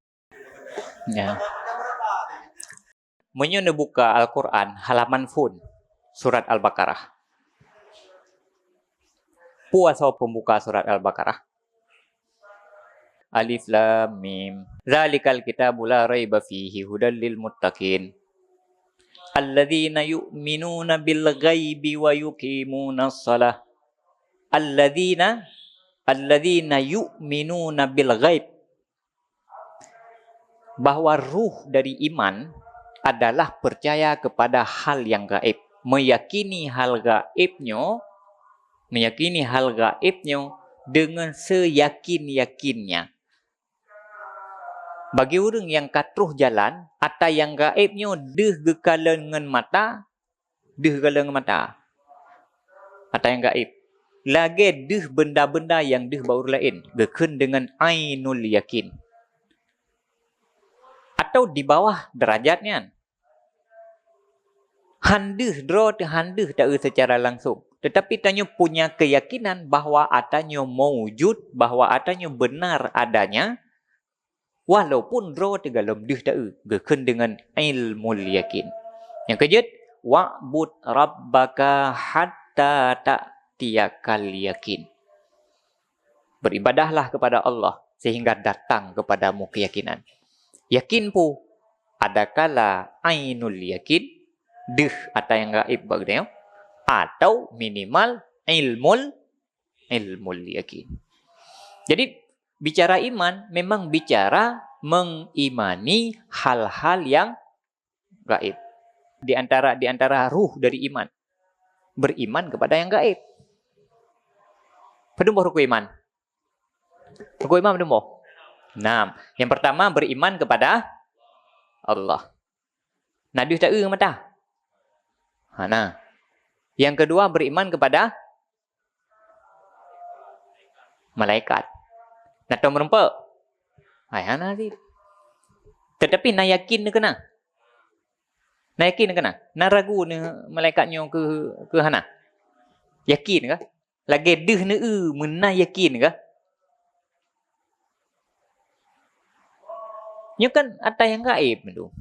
Ya. Tapeurasa. Meunyoe neubuka Al-Quran, halaman phon, surat Al-Baqarah. Peue asoe peumbuka surat Al-Baqarah? Alif Lam Mim. Dzalikal kitabu la raiba fihi hudal lil muttaqin. Alladzina yu'minuna bil ghaibi wa yuqimunas shalah. Alladzina, alladzina yu'minuna bil ghaib. Bahwa ruh dari iman adalah percaya kepada hal yang gaib, meyakini hal gaib nyoe, meyakini hal gaib nyoe dengan seyakin-yakinnya. Bagi ureuëng nyang ka troh jalan, ata nyang gaib nyoe deuh geukalon ngon mata, deuh geukalon ngon mata. Ata nyang gaib. Lagée deuh benda-benda nyang deuh bak ureuëng laén, geukheun deungon ainul yakin. Atau di bawah derajat nyan. Han deuh droe teuh han deuh taeu secara langsung, tetapi tanyoe punya keyakinan bahwa ata nyoe maujud, bahwa ata nyoe benar adanya, walaupun droe teuh gohlom deuh taeu, geukheun deungon ilmul yakin. Nyang keujeuet, "Wa'bud rabbaka hatta ta'tiyakal yakin." Beribadahlah kepada Allah sehingga datang kepadamu keyakinan. Yakin pu, adakala ainul yakin, deuh ata nyang gaib bak geutanyoe, atau minimal ilmul, ilmul yakin. Jadi, bicara iman memang bicara mengimani hal-hal yang gaib. Di antara, di antara ruh dari iman, beriman kepada yang gaib. Padum boh rukun iman? Rukun iman padum boh? Enam. Yang pertama, beriman kepada Allah. Na deuh taeu mata? Hana. Yang kedua, beriman kepada malaikat. Na tom meureumpok? Hai, hana cit. Tetapi na yakin keunan? Na yakin keunan? Na ragu ni malaikat nyoe keu, keu hana? Yakin kah? Lagée deuh neu meunan yakin kah? Nyoe kan ata nyang gaib tu.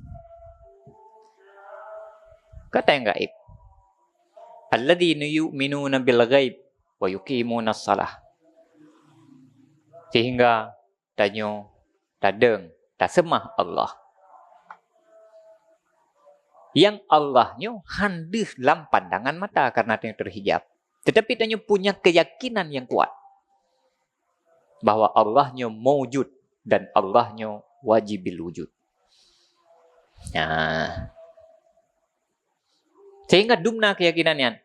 Kata nyang gaib. Alladzina yu'minuna bil ghaib wa yuqimunas shalah. Sehingga tanyoe tadeueng, taseumah Allah. Yang Allah nyoe han deuh lam pandangan mata karena tanyoe terhijab. Tetapi tanyoe punya keyakinan yang kuat bahwa Allah nyoe maujud dan Allah nyoe wajibil wujud. Nah. Sehingga dumna keyakinan nyan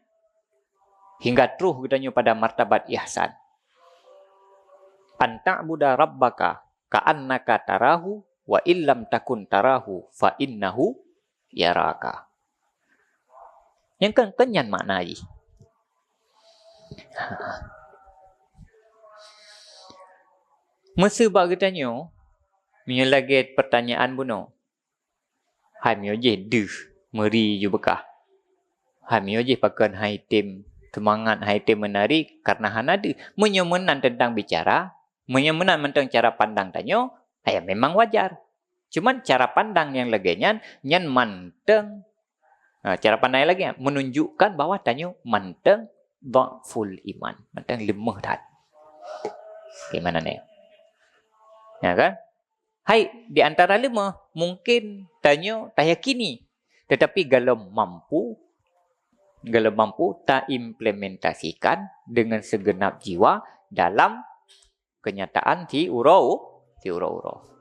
hingga troh geutanyoe pada martabat ihsan. "An ta'buda rabbaka ka'annaka tarahu, wa illam takun tarahu, fa innahu yaraka." Nyang kan, kan nyan makna jih. Meuseu bak geutanyoe, meunyoe lagée pertanyaan bunoe, hai meunyoe jih deuh, meuri ju beukah. Hai meunyoe jih pakon hai tem seumangat, hai tem meunari, karena hana deuh. Meunyoe meunan teuntang bicara, meunyoe meunan mantong cara pandang tanyoe, ya memang wajar. Cuman cara pandang nyang lagée nyan, nyan mantong, ha, cara pandang nyang lagée nyan menunjukkan bahwa tanyoe mantong dhaful iman, mantong leumoh that. Bagaimana ni? Ya kan? Hai, di antara leumoh, mungkin tanyoe tayakini, tetapi gohlom mampu, gohlom mampu taimplementasikan dengan segenap jiwa dalam kenyataan siuroe, siuroe-uroe.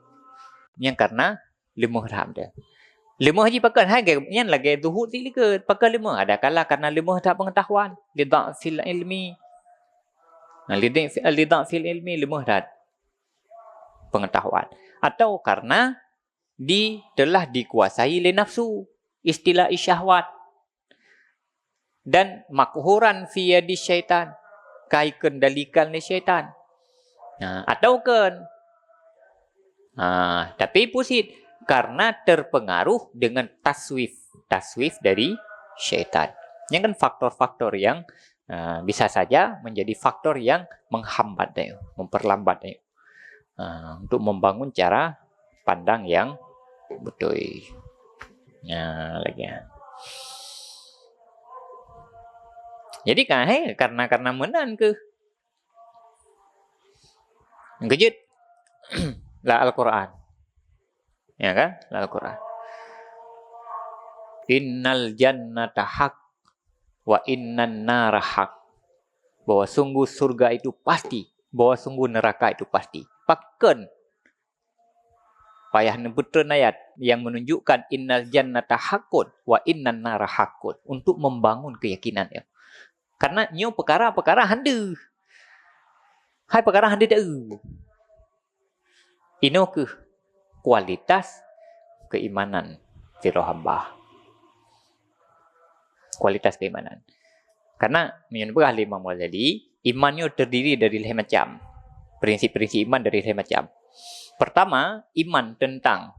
Nyang karena leumoh that teuh. Leumoh jih pakon, hai, nyan lagée zuhud sit likot. Pakon leumoh? Adakala karena leumoh that pengetahuan, li dhafil ilmi. Nah, li dhaf-, li dhafil ilmi, leumoh that pengetahuan. Atau karena di, telah dikuasai lé nafsu, istilah syahwat. Dan maqhuran fi yadi syaitan, ka ikendalikan lé syaitan. Nah, atau kan, nah, tapi pusit karena terpengaruh dengan taswif, taswif dari syaitan. Ini kan faktor-faktor yang, ah, bisa saja menjadi faktor yang menghambat, eh, memperlambat, eh, ah, untuk membangun cara pandang yang betul. Nah, lagi. Jadi kan, hei, karena, karena meunan keuh Nyang keujeuet, lam Al-Quran. Ya kan? Lam Al-Quran. "Innal jannata haq wa innan nara haq." Bahwa sungguh surga itu pasti, bahwa sungguh neraka itu pasti. Pakon payah neupeutrön ayat yang menunjukkan innal jannata haqqun wa innan nara haqqun untuk membangun keyakinan nyoe. Karena nyoe peukara-peukara hana deuh. Hai peukara hana deuh. Inoe kheueh kualitas keimanan sidroe hamba. Kualitas keimanan. Karena meunyoe peugah lé Imam Ghazali, iman nyoe terdiri dari lhèe macam. Prinsip-prinsip iman dari lhèe macam. Pertama, iman tentang,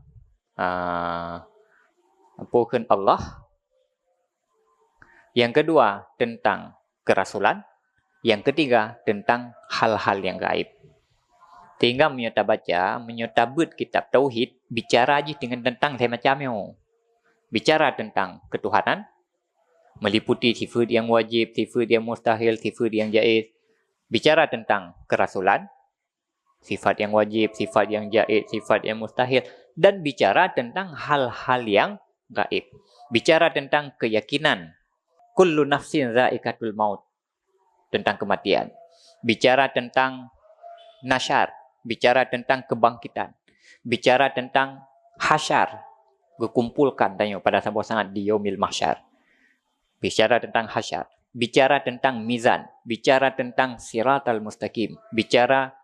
ah, apa kheun Allah. Yang kedua, tentang kerasulan. Yang ketiga, tentang hal-hal yang gaib. Sehingga meunyoe tabaca, meunyoe tabeuet kitab tauhid, bicara jih dengan tentang lhèe macam nyoe. Bicara tentang ketuhanan, meliputi sifat yang wajib, sifat yang mustahil, sifat yang jaiz. Bicara tentang kerasulan, sifat yang wajib, sifat yang jaiz, sifat yang mustahil, dan bicara tentang hal-hal yang gaib. Bicara tentang keyakinan. Kullu nafsin zaikatul maut, tentang kematian. Bicara tentang nasyar, bicara tentang kebangkitan. Bicara tentang hasyar, geukumpulkan tanyoe pada saboh saat di yaumil mahsyar. Bicara tentang hasyar, bicara tentang mizan, bicara tentang siratal mustaqim, bicara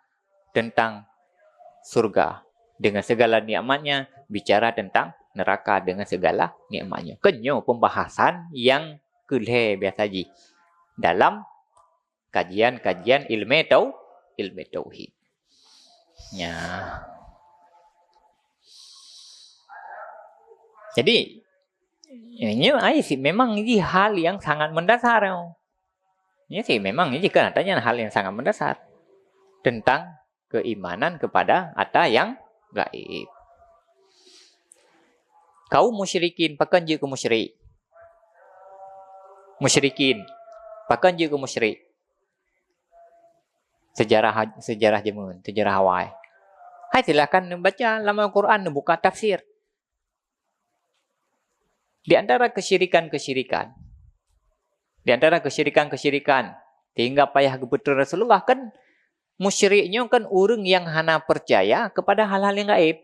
tentang surga dengan segala nikmatnya, bicara tentang neraka dengan segala nikmatnya. Keu nyoe pembahasan nyang keulhèe biasa jih dalam kajian-kajian ilmu tau-, ilmu tauhid. Ya. Jadi, nyoe ai si memang jih hal yang sangat mendasar. Nyoe si memang jih kan hal yang sangat mendasar tentang keimanan kepada ata yang gaib. Kaum musyrikin, pakon jeuet keu musyrik? Musyrikin, pakon jeuet keu musyrik? Sejarah, sejarah jameun, sejarah awai. Hai, silakan neubaca lam Al-Quran, neubuka tafsir. Di antara kesyirikan-kesyirikan, di antara kesyirikan-kesyirikan sehingga payah geupeutrön Rasulullah, kan musyrik nyoe kan ureuëng nyang hana percaya kepada hal-hal nyang gaib.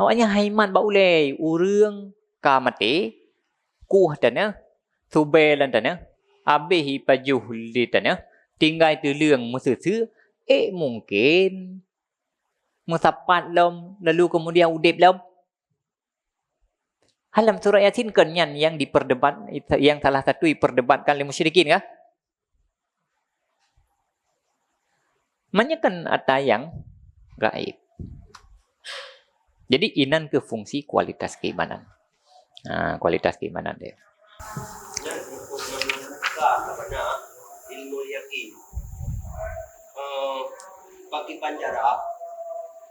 Awaknyan hana iman bak ulée, ureuëng ka maté, kueh tanoh, subée lam tanoh, habéh jipajoh lé tanoh, tinggai teuleueng meuseuseu, ék mungken meusapat lom, lalu keumudian udeb lom. Lam surat Yasin kan nyan nyang diperdebat, nyang salah satu diperdebatkan lé musyrikin kah? Meunyoe kan ata nyang gaib. Jadi, inan kheueh fungsi kualitas keimanan. Ha, kualitas keimanan dia. Nyan untuk menunjukkan kepada ilmu yakin. Eh, bagi panjara,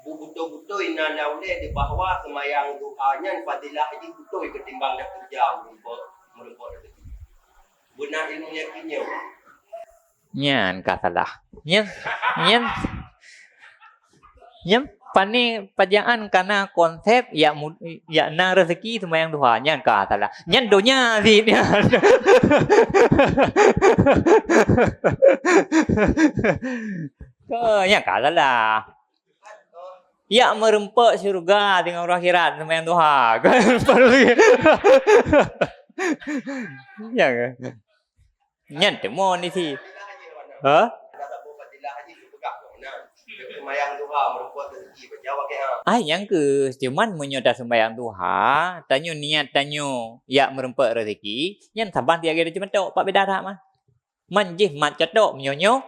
bu-, beutôi-beutôi na lam ulée di bahwa seumayang duha nyan fadilah jih beutôi ketimbang dak keureuja meureumpok, meureumpok rezeki. Beuna ilmu yakin nyoe. Nyan ka salah. Nyan, nyan, nyan pane pajan kana konsep yak mu-, yak na rezeki seumayang duha. Nyan ka salah. Nyan donya cit nyan. Ka, nyan ka salah. Yak meureumpok syeuruga deungon uroe akhirat seumayang duha. Kan perlu. Ya ke? Nyan teuma ni si. Ha? Ai nyang keuh, cuman meunyoe taseumayang duha, tanyoe niat tanyoe yak meureumpok rezeki, nyan saban siat gata ceumatok, pat beda that mah. Man jih mat catok meunyoe nyoe,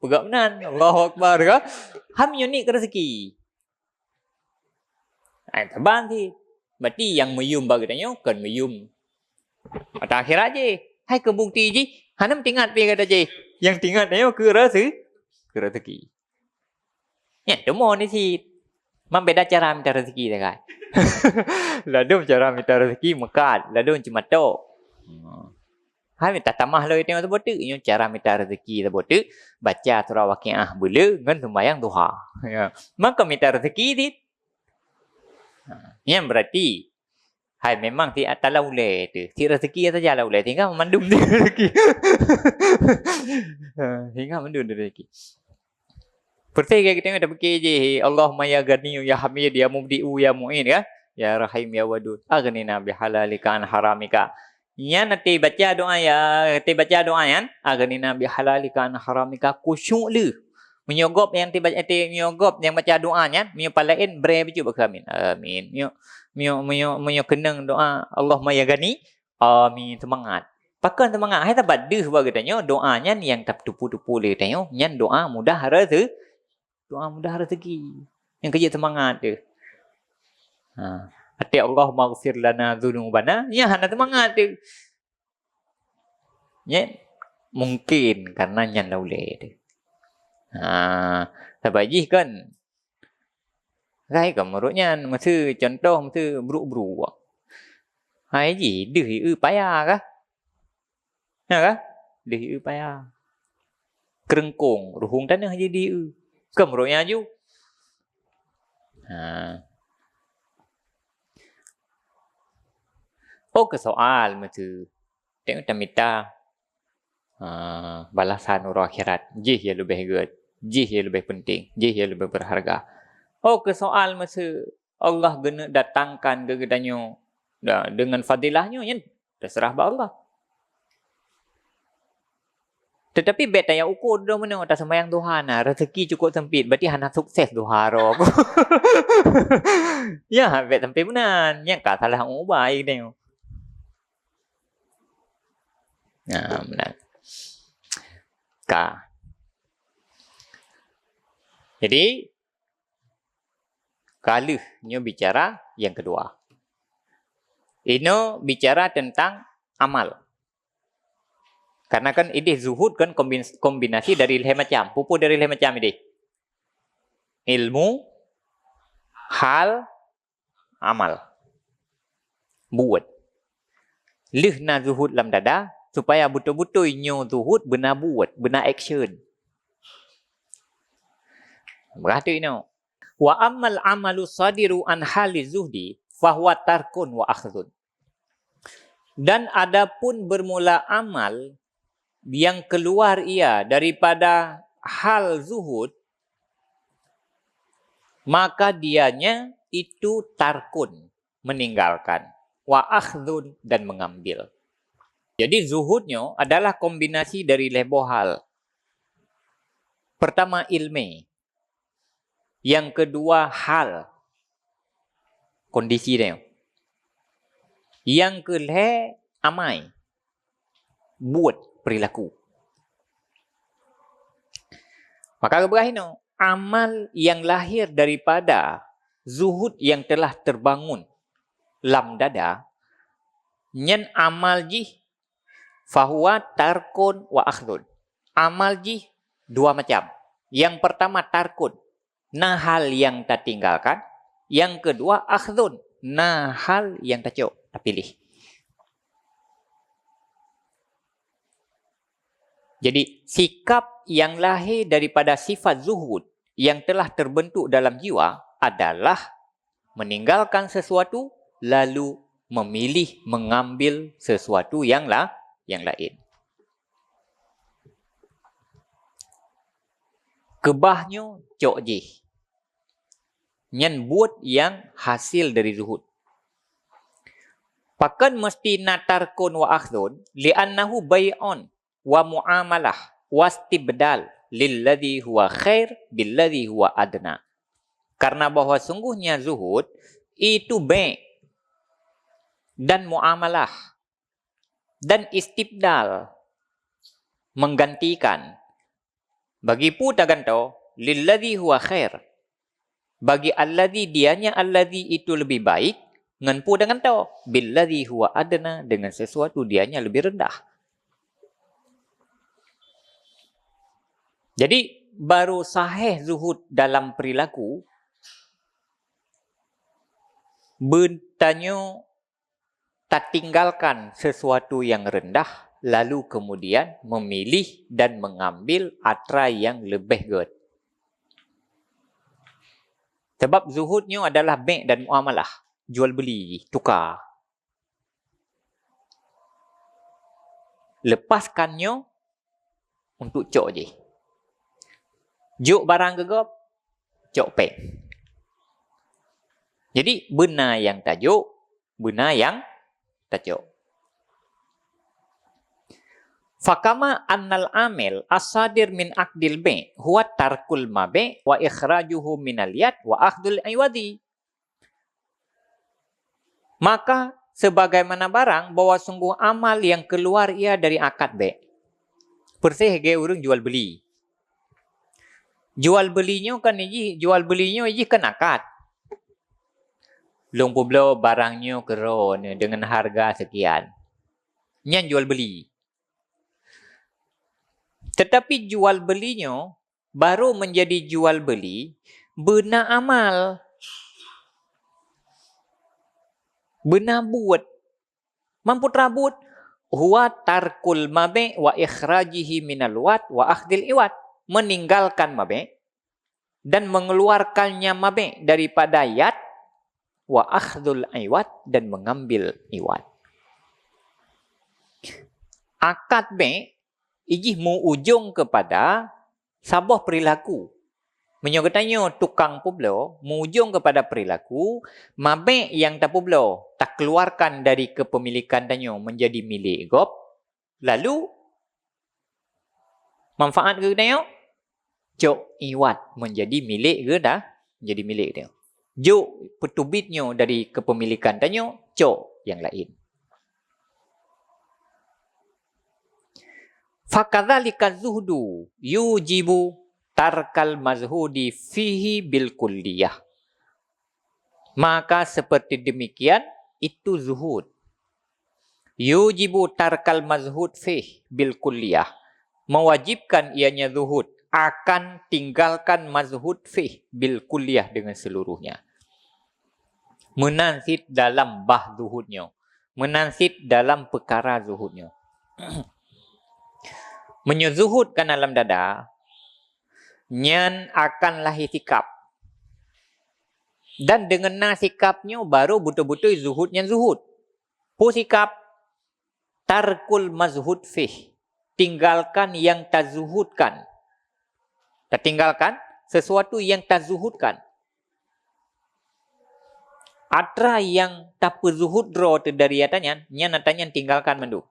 peugah meunan, Allahu Akbar ka. Hai meunyoe niet keu rezeki. Ai saban si. Berarti nyang meuyum bak geutanyoe kon meuyum ata akhirat jih. Hai keu bukti jih, hana meutingat pih gata jih. Nyang tingat nyoe keu rase-, keu rezeki. Nyan teuma ni cit. Man beda cara mita rezeki dah kan. Ladôm cara mita rezeki meukat, ladôm ceumatok. Hmm. Hai mita tamah lom tanyoe saboh teuk, nyoe cara mita rezeki saboh teuk, baca surah Waqiah beuleu ngon sembahyang duha. Ya. Maka mita rezeki di. Ha, nyan berarti hai memang ti tala ulée tu. Ti rezeki saja lah ulée, tinggai mandum ti rezeki. Ha, tinggai mandum ti rezeki. Persis lagée geutanyoe tapike jih, "Allahumma ya Ghani ya Hamid ya Mubdi'u ya Mu'id," kan? "Ya Rahim ya Wadud, aghnina bihalalika an haramika." Nyan até baca doa ya, até baca doa nyan, "Aghnina bihalalika an haramika," khusyuk lé. Meunyoe gob nyang até ba-, até meunyoe gob nyang baca doa nyan, meunyoe paléen bré bacut bak keu amin. Amin. Meunyoe, meunyoe, meunyoe, meunyoe keunong doa, "Allahumma ya Ghani," amin, seumangat. Pakon seumangat? Hai sabab deuh bak geutanyoe, doa nyan nyang tatupu-tupu lé geutanyoe, nyan doa mudah reze-, doa mudah rezeki. Nyang keu jeuet seumangat teuh. Ha. Até "Allahummaghfir lana dzunubana," nyan hana seumangat teuh. Nyan mungkin karena nyan la ulée teuh. Ha, sabab jih kan Hai ka meurok nyan, meuseu contoh, meuseu bruk-bruk. Hai jih deuh ié paya kah? Na kah? Deuh ié paya. Keureungkong, ruhueng taneuh jih deuh ié. Ka meurok nyan aju. Ha. Oh, keu soal meuseu. Tengok tamita, ah, balasan uroe akhirat. Jih ya leubeh gét, jih ya leubeh penting, jih ya leubeh berharga. Oh, keu soal meuseu Allah geuneuk datangkan keu geutanyoe, da-, deungon fadilah nyoe, nyan terserah bak Allah. Tetapi bék taya ukur droe meunoe, taseumayang Tuhan, nah, rezeki cukup sempit, berarti hana sukses Tuhan roh. Ya, bék sampai meunan. Nyan ka salah ubai tengok. Nah, meunan. Ka. Jadi, ka lheueh nyoe bicara nyang keudua. Inoe bicara tentang amal. Karena kan ideh zuhud kan kombin-, kombinasi dari lhée macam. Peue-peue dari lhée macam ideh? Ilmu, hal, amal. Buet. Lheueh na zuhud lam dada, supaya beutôi-beutôi nyoe zuhud beuna buet, beuna action. Peugah teuk inoe. "Wa ammal amalu sadiru an hali zuhdi, fahuwa tarkun wa akhdun." Dan adapun bermula amal yang keluar ia daripada hal zuhud, maka dianya itu tarkun, meninggalkan, wa akhdun, dan mengambil. Jadi zuhud nyoe adalah kombinasi dari lhée boh hal. Pertama ilmu, yang kedua hal, kondisi dia. Yang kelhée amai, buet, perilaku. Maka geupeugah inoe, amal yang lahir daripada zuhud yang telah terbangun lam dada, nyan amal jih fahuwa tarkun wa akhdun. Amal jih dua macam. Yang pertama tarkun, na hal yang tatinggalkan. Yang kedua akhdun, na hal yang tacok, tapiléh. Jadi, sikap yang lahir daripada sifat zuhud yang telah terbentuk dalam jiwa adalah meninggalkan sesuatu, lalu memilih mengambil sesuatu yang la-, yang lain. Keubah nyoe cok jih. Nyan buet nyang hasil dari zuhud. Pakon meusti na tarkun wa akhdun? Li'annahu bai'un wa muamalah wastibdal lilladzi huwa khair billadzi huwa adna. Karena bahwa sungguhnya zuhud itu bai' dan muamalah dan istibdal, menggantikan. Bagi peue tagantoe? Lilladzi huwa khair. Bagi alladzi, dianya alladzi itu lebih baik, ngon peue tagantoe? Billadzi huwa adna, dengan sesuatu dianya lebih rendah. Jadi, baru sahih zuhud dalam perilaku, beutanyoe tatinggalkan sesuatu yang rendah, lalu kemudian memilih dan mengambil atra yang lebih gét. Sebab zuhud nyoe adalah bek dan muamalah, jual beli, tukar. Lepaskan nyoe untuk cok jih. Jok barang keu gob, cok péng. Jadi, beuna nyang tajok, beuna nyang tacok. Fakama annal amil as-sadir min aqdil bai' huwa tarkul mabi' wa ikhrajuhu minal yad wa akhdul iwadi. Maka, sebagaimana barang bahwa sungguh amal yang keluar ia dari akad bai'. Persis lagée ureuëng jual beli. Jual beli nyoe kan jih, jual beli nyoe jih kan akad. Lôn peubloe barang nyoe keu droeneuh deungon hareuga seukian. Nyan jual beli. Tetapi jual beli nyoe baru menjadi jual beli beuna amal. Beuna buet. Man peue teuma buet? Huwa tarkul mabi' wa ikhrajihi minal wad wa akhdil iwad. Meninggalkan mabi' dan mengeluarkannya mabi' daripada yad, wa akhdul iwad, dan mengambil iwad. Akad bai' jih meuujong kepada saboh perilaku. Meunyoe geutanyoe tukang peubloe, meuujong kepada perilaku, mabi' nyang tapeubloe, takeluarkan dari kepemilikan tanyoe menjadi milék gob, lalu manfaat geutanyoe, cok iwad menjadi milék geuta, menjadi milék geutanyoe. Jok peuteubiet nyoe dari kepemilikan tanyoe, cok nyang laén. Fakadzalika zuhdu yujibu tarkal mazhudi fihi bil kulliyah. Maka seperti demikian itu zuhud. Yujibu tarkal mazhud fih bil kulliyah. Mewajibkan ianya zuhud akan tinggalkan mazhud fih bil kulliyah dengan seluruhnya. Meunan cit dalam bah zuhud nyoe. Meunan cit dalam peukara zuhud nyoe. Meunyoe zuhud ka na lam dada, nyan akan lahé sikab. Dan deungon na sikab nyoe baru beutôi-beutôi zuhud nyan zuhud. Peue sikab? Tarkul mazhud fih. Tinggalkan nyang tazuhudkan. Tatinggalkan sesuatu nyang tazuhudkan. Atra nyang tapeuzuhud droe teuh dari atra nyan, nyan atra nyan tinggalkan mandum.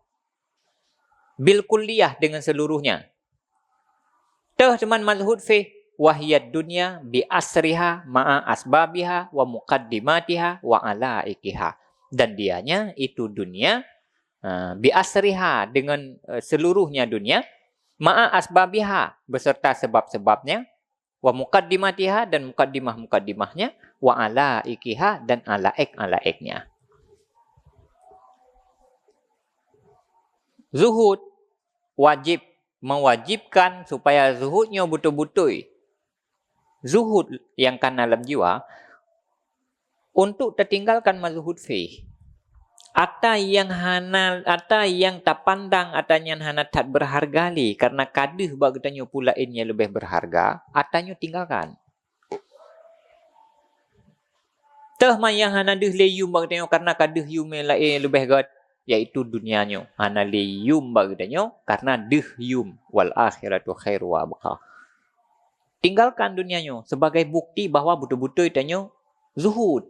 Bil kulliyah, dengan seluruhnya. Teuh teuma mazhud fih, wahiyad dunya bi asriha ma'a asbabiha wa muqaddimatiha wa alaiqiha. Dan dianya itu dunia, eh, bi asriha, dengan, eh, seluruhnya dunia, ma'a asbabiha, beserta sebab-sebabnya, wa muqaddimatiha, dan mukaddimah-mukaddimahnya, wa alaiqiha, dan alaik-alaiknya. Zuhud wajib, mewajibkan supaya zuhud nyoe beutôi-beutôi. Zuhud nyang ka na lam jiwa, untuk tatinggalkan mazhud fih. Atra nyang hana, atra nyang tapandang atra nyan hana that berharga lé, karena ka deuh bak geutanyoe peue laén nyang leubeh berharga, atra nyoe tinggalkan. Teuh ma nyang hana deuh lé yum bak geutanyoe, karena ka deuh yum nyang laén leubeh gét, yaitu dunia nyoe. Hana lé yum bak geutanyoe, karena deuh yum. Wal akhiratu khairu wa abqa. Tinggalkan dunia nyoe sebagai bukti bahwa beutôi-beutôi tanyoe zuhud.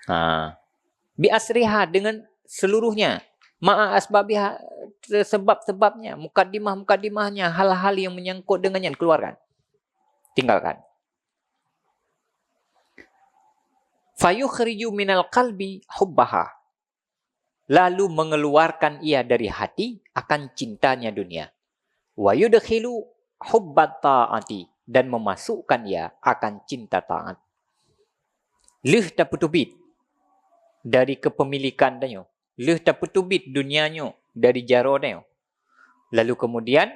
Ha. Bi asriha, dengan seluruhnya. Ma'a asbabiha, sebab-sebabnya, mukaddimah-mukaddimahnya, hal-hal yang menyangkut dengan nyan, keluarkan. Tinggalkan. Fayukhriju minal qalbi hubbaha. Lalu mengeluarkan ia dari hati akan cintanya dunia. Wa yudkhilu hubbat ta'ati, dan memasukkan ia akan cinta taat. Lheueh tapeuteubiet dari kepemilikan tanyoe, lheueh tapeuteubiet dunia nyoe dari jaroe tanyoe. Lalu kemudian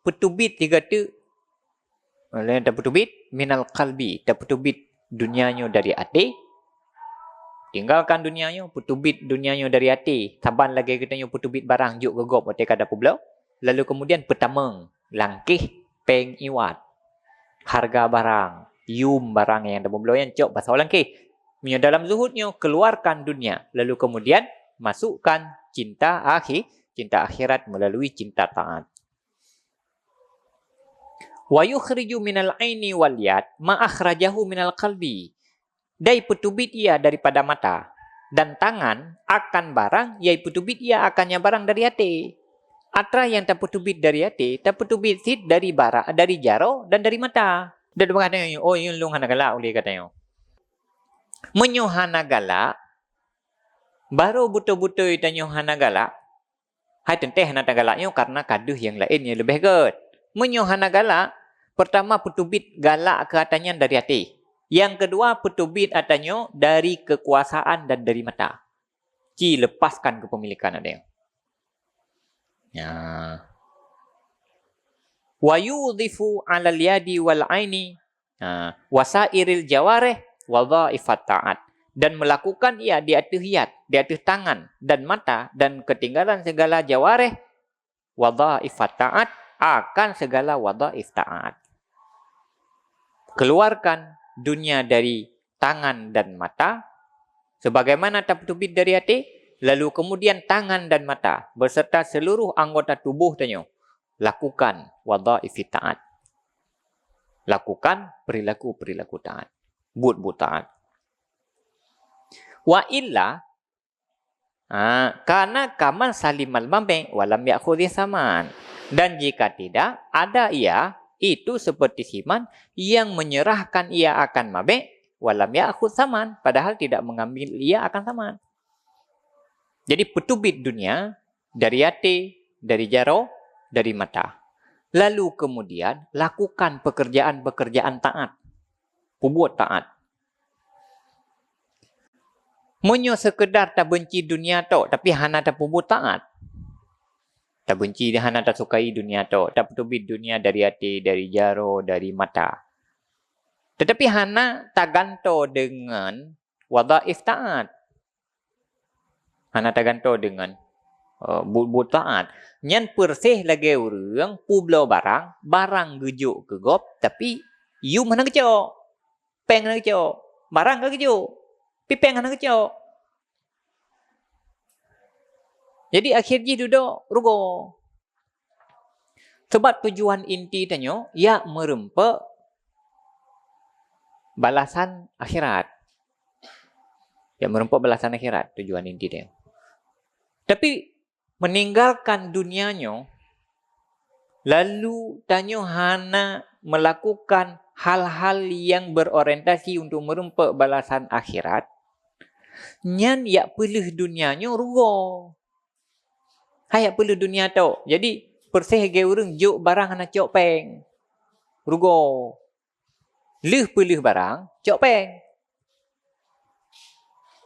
peuteubiet lé gata, lheueh tapeuteubiet minal qalbi, tapeuteubiet dunia nyoe dari até, Tinggalkan dunia nyoe, peuteubiet dunia nyoe dari até. Saban lagée geutanyoe peuteubiet barang jok keu gob watée ka tapeubloe, lalu kemudian peutamong, langkéh, péng iwat. Hareuga barang, yum barang nyang tapeubloe nyan cok pasoe langkéh. Meunyoe dalam zuhud nyoe, keluarkan dunia, lalu kemudian masukkan cinta akhi-, cinta akhirat melalui cinta taat. Wa yukhriju minal aini wal yad ma akhrajahu minal qalbi. Dai peuteubiet ia daripada mata, dan tangan akan barang nyang peuteubiet ia akan nyang barang dari até. Atra nyang tapeuteubiet dari até, tapeuteubiet cit dari bara-, dari jaroe dan dari mata. Dan peugah tanyoe, "Oh, yue lôn hana galak ulée," ka tanyoe. Meunyoe hana galak, barô beutôi-beutôi tanyoe hana galak, hai teuntée hana tagalak nyoe kareuna ka deuh nyang laén nyang leubeh gét. Meunyoe hana galak, peurtama peuteubiet galak keu atra nyan dari até. Nyang keudua, peuteubiet atra nyoe dari keukuasaan dan dari mata. Ci leupaskan keupeumilékan atra nyoe. Ya. Wa yudhifu 'alal yadi wal aini, ha, wa sairil jawarih wadhaifat ta'at. Dan melakukan ia di ateueh yad, di ateueh tangan dan mata, dan keutinggalan segala jawarih, wadhaifat ta'at, akan segala wadhaif taat. Keluarkan dunia dari tangan dan mata, sebagaimana tapeuteubiet dari até, lalu kemudian tangan dan mata beserta seluruh anggota tuboh tanyoe lakukan wadhaif taat. Lakukan perilaku-perilaku taat. Buet-buet taat. Wa illa, ha, kana kaman salimal mabé' walam ya'khudhi saman. Dan jika tidak, ada ia, itu seperti siman yang menyerahkan ia akan mabé', walam ya'khudh saman, padahal tidak mengambil ia akan saman. Jadi, peuteubiet dunia dari até, dari jaroe, dari mata. Lalu kemudian lakukan pekerjaan-pekerjaan taat. Peubuet taat. Meunyoe sekedar tabenci dunia tok, tapi hana tapeubuet taat. Tabenci, hana tasukai dunia tok, tapeuteubiet dunia dari até, dari jaroe, dari mata. Tetapi hana tagantoe deungon wadhaif taat. Hana tagantoe deungon, eh, buet-buet taat. Nyan peureséh lagée ureuëng peubloe barang, barang geujok keu gob, tapi yum hana geucok, péng hana geucok, barang ka geujok, tapi péng hana geucok. Jadi, akhé jih dudoe rugoe. Sebab tujuan inti tanyoe, ya meureumpok balasan akhirat. Ya meureumpok balasan akhirat tujuan inti tanyoe. Tapi, meninggalkan dunia nyoe, lalu tanyoe hana melakukan hal-hal yang berorientasi untuk meureumpok balasan akhirat, nyan yak peuleueh dunia nyoe rugoe. Hai yak peuleueh dunia tok. Jadi, peureséh lagée ureuëng jok barang hana cok péng. Rugoe. Leueh peuleueh barang, cok péng.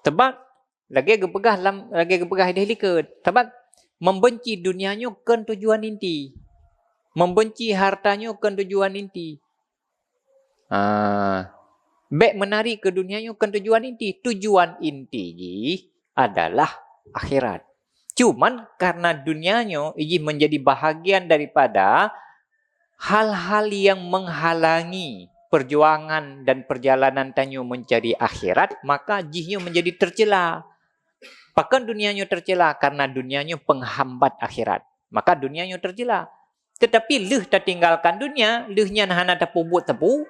Sebab, lagée geupeugah lam, lagée geupeugah idéh likot. Sebab, membenci dunia nyoe kon tujuan inti. Membenci harta nyoe kon tujuan inti. Ah, bék meunari keu dunia nyoe kon tujuan inti. Tujuan inti jih adalah akhirat. Cuman karena dunia nyoe jih menjadi bahagian daripada hal-hal yang menghalangi perjuangan dan perjalanan tanyoe mencari akhirat, maka jih nyoe menjadi tercela. Pakon dunia nyoe tercela? Karena dunia nyoe penghambat akhirat. Maka dunia nyoe tercela. Tetapi lheueh tatinggalkan dunia, lheueh nyan hana tapeubuet sapeue,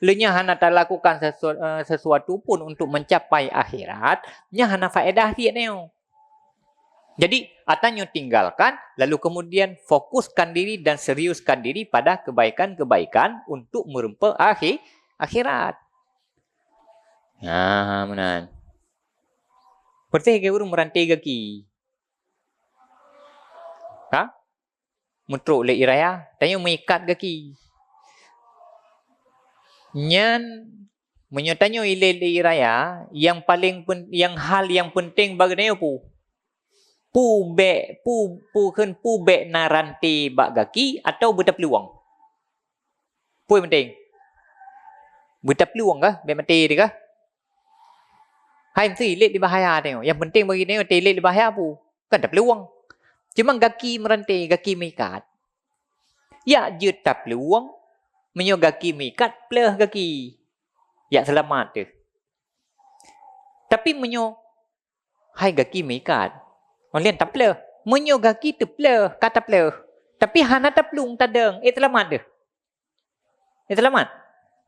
lheueh nyan hana talakukan sesu-, eh, sesuatu pun untuk mencapai akhirat, nyan hana faedah cit nyoe. Jadi, atra nyoe tinggalkan, lalu kemudian fokuskan diri dan seriuskan diri pada kebaikan-kebaikan untuk meureumpok akhi-, akhirat. Nah, meunan. Peureséh lagée ureuëng meuranté gaki. Ha? Meutrok lé ie raya, tanyoe meuikat gaki. Nyan, meunyoe tanyoe ilée lé ie raya, nyang paleng pen-, nyang hal nyang peunteng bak geutanyoe peue? Peue bék, peue, peue kheun peue bék na ranté bak gaki atawa beutaplueng? Peue peunteng? Beutaplueng kah? Bék maté teuh kah? Hai meusti lét di bahaya tanyoe. Nyang penting bagi tanyoe teuh lét di bahaya peue? Kan tapeuleuwong. Cuma gaki meurante, gaki meuikat. Yak jeuet tapeuleuwong, meunyoe gaki meuikat, pleuh gaki. Yak seulamat teuh. Tapi meunyoe hai gaki meuikat, oh lheueh tapleuh. Meunyoe gaki teupleuh, ka tapleuh. Tapi hana taplueng tadong, eh seulamat teuh. Eh seulamat.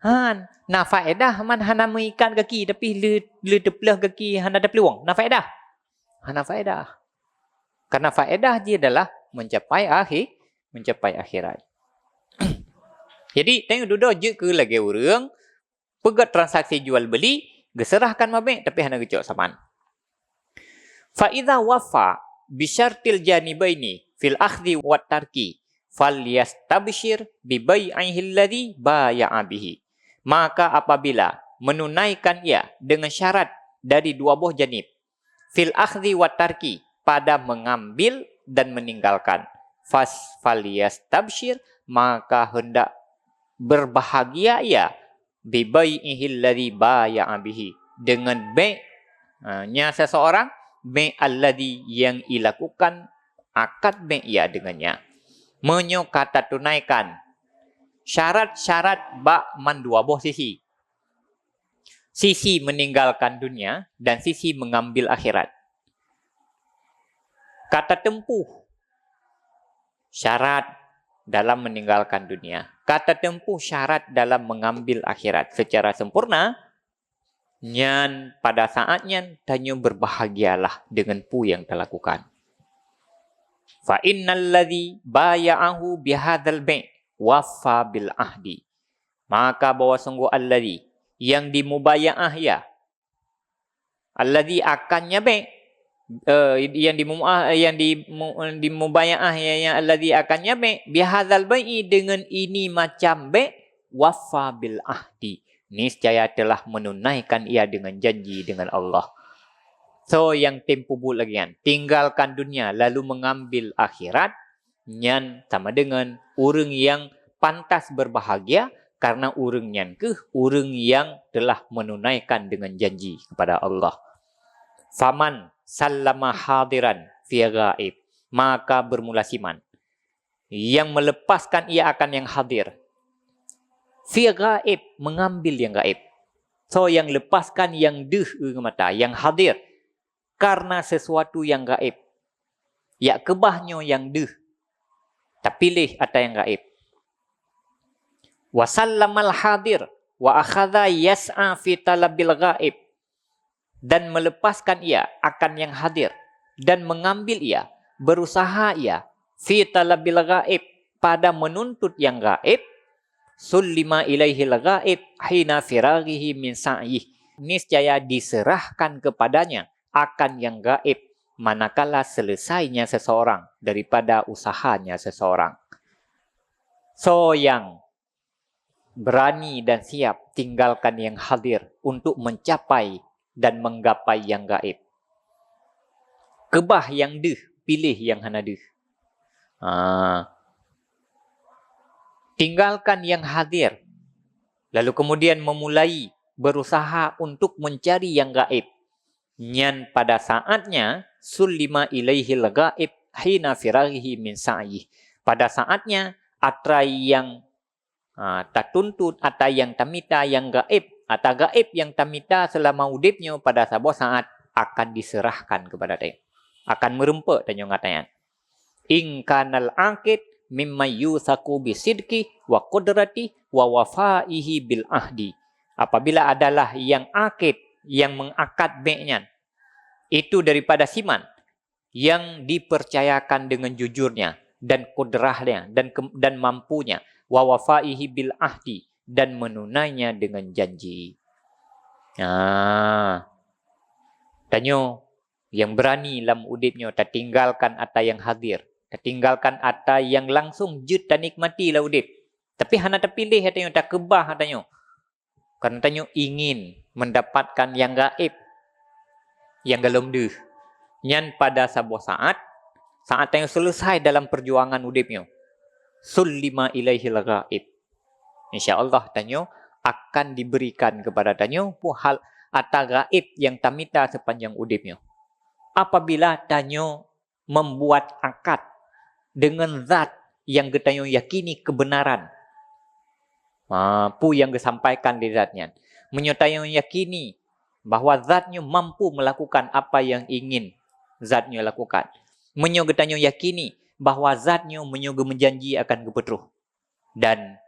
Han, na faedah man hana meuikat gaki, tapi le, le teupleuh gaki hana tapeuleuwong. Na faedah? Hana faedah. Karena faedah jih adalah mencapai akhir, mencapai akhirat. Jadi, tanyoe dudoe jeuet keu lagée ureuëng peugét transaksi jual beli, geuseurahkan mabék tapi hana geucok saman. Fa idza wafa bi syartil janibaini fil akhdhi wat tarki, falyastabsyir bi bai'ihi alladzi baya'a bihi. Maka apabila menunaikan ia dengan syarat dari dua boh janib, fil akhdhi wat tarki, pada mengambil dan meninggalkan, fas falyastabsyir, maka hendak berbahagia ia, bi bai'ihi alladzi baya'a bihi, dengan bék, ha, nya seseorang, bék alladzi yang ilakukan akad bék ia dengannya. Meunyoe ka tatunaikan syarat-syarat bak mandua boh sisi, sisi meninggalkan dunia dan sisi mengambil akhirat. Ka tatempuh syarat dalam meninggalkan dunia. Ka tatempuh syarat dalam mengambil akhirat secara sempurna, nyan pada saat nyan tanyoe berbahagialah dengan peue nyang talakukan. Fa innal ladzi baya'ahu bihadzal bai' wafa bil ahdi. Maka bahwa sungguh alladzi, yang dimubayaah ia, alladzi akan nyan bék, eh, yang dimu-, yang dimu-, dimubayaah ia, yang alladzi akan nyan bék, bihadzal bai'i, dengan ini macam bék, wafa bil ahdi, niscaya telah menunaikan ia dengan janji dengan Allah. So, nyang tem peubuet lagée nyan, tinggalkan dunia lalu mengambil akhirat, nyan sama dengan ureuëng nyang pantas berbahagia, karena ureuëng nyan keuh ureuëng nyang telah menunaikan dengan janji kepada Allah. Faman sallama hadiran fi ghaib, maka bermula siman yang melepaskan ia akan yang hadir. Fi ghaib, mengambil yang gaib. So, yang lepaskan yang deuh, eu mata, yang hadir. Karena sesuatu yang gaib. Yak keubah nyoe yang deuh. Tapiléh ata yang gaib. Wa sallamal hadir, wa akhadha yas'a fi talabil ghaib. Dan melepaskan ia akan yang hadir, dan mengambil ia, berusaha ia, fi talabil ghaib, pada menuntut yang gaib, sullima ilaihil ghaib hina firaghihi min sa'yih, niscaya diserahkan kepadanya akan yang gaib manakala selesainya seseorang daripada usahanya seseorang. So yang berani dan siap tinggalkan yang hadir untuk mencapai dan menggapai yang gaib. Keubah yang deuh, piléh yang hana deuh. Ha. Tinggalkan yang hadir, lalu kemudian memulai berusaha untuk mencari yang gaib. Nyan pada saatnya, sullima ilaihil gaib hina firaghihi min sa'yih. Pada saatnya, atra yang, ha, tatuntut, atra yang tamita yang gaib, atra gaib yang tamita selama udeb nyoe pada saboh saat akan diserahkan kepada tanyoe. Akan meureumpok tanyoe ngon atra nyan. In kanal aqid mimman yusaku bisidqi wa qudrati wa wafaihi bil ahdi. Apabila adalah yang akid, yang mengakad bék nyan, itu daripada siman yang dipercayakan dengan jujurnya dan kudrahnya dan ke-, dan mampunya, wa wafaihi bil ahdi, dan menunainya dengan janji. Nah, tanyoe yang berani lam udeb nyoe tatinggalkan ata yang hadir, tatinggalkan ata yang langsung jeuet tanikmati lam udeb. Tapi hana tapiléh ata nyoe, takeubah ata nyoe. Karena tanyoe ingin mendapatkan yang gaib, yang golom deuh. Nyan pada saboh saat, saat tanyoe selesai dalam perjuangan udeb nyoe, sullima ilaihil gaib. Insya Allah tanyoe akan diberikan kepada tanyoe pu-, hal, ata gaib nyang tamita seupanjang udeb nyoe. Apabila tanyoe membuat akad dengan zat nyang geutanyoe yakini kebenaran, ha, peue nyang geusampaikan lé zat nyan. Meunyoe tanyoe yakini bahwa zat nyoe mampu melakukan apa yang ingin zat nyoe lakukan. Meunyoe geutanyoe yakini bahwa zat nyoe meunyoe geumeujanji akan geupeutroh. Dan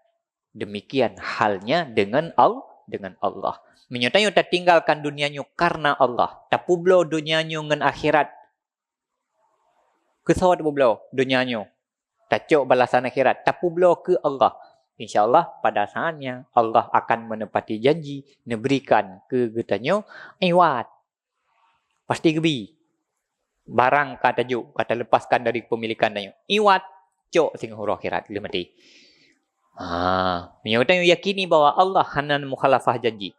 demikian halnya dengan Al-, dengan Allah. Meunyoe tanyoe tatinggalkan dunia nyoe karena Allah, tapeubloe dunia nyoe ngon akhirat, keu soe tapeubloe dunia nyoe? Tacok balasan akhirat, tapeubloe keu Allah. Insya Allah, pada saatnya Allah akan menepati janji, neuberikan keu geutanyoe iwad. Pasti geubi. Barang ka tajok, ka talepaskan dari peumilikan tanyoe. Iwad, cok singoh uroe akhirat, lheueh maté. Ha, meunyoe tanyoe yakini bahwa Allah hana mukhalafah janji.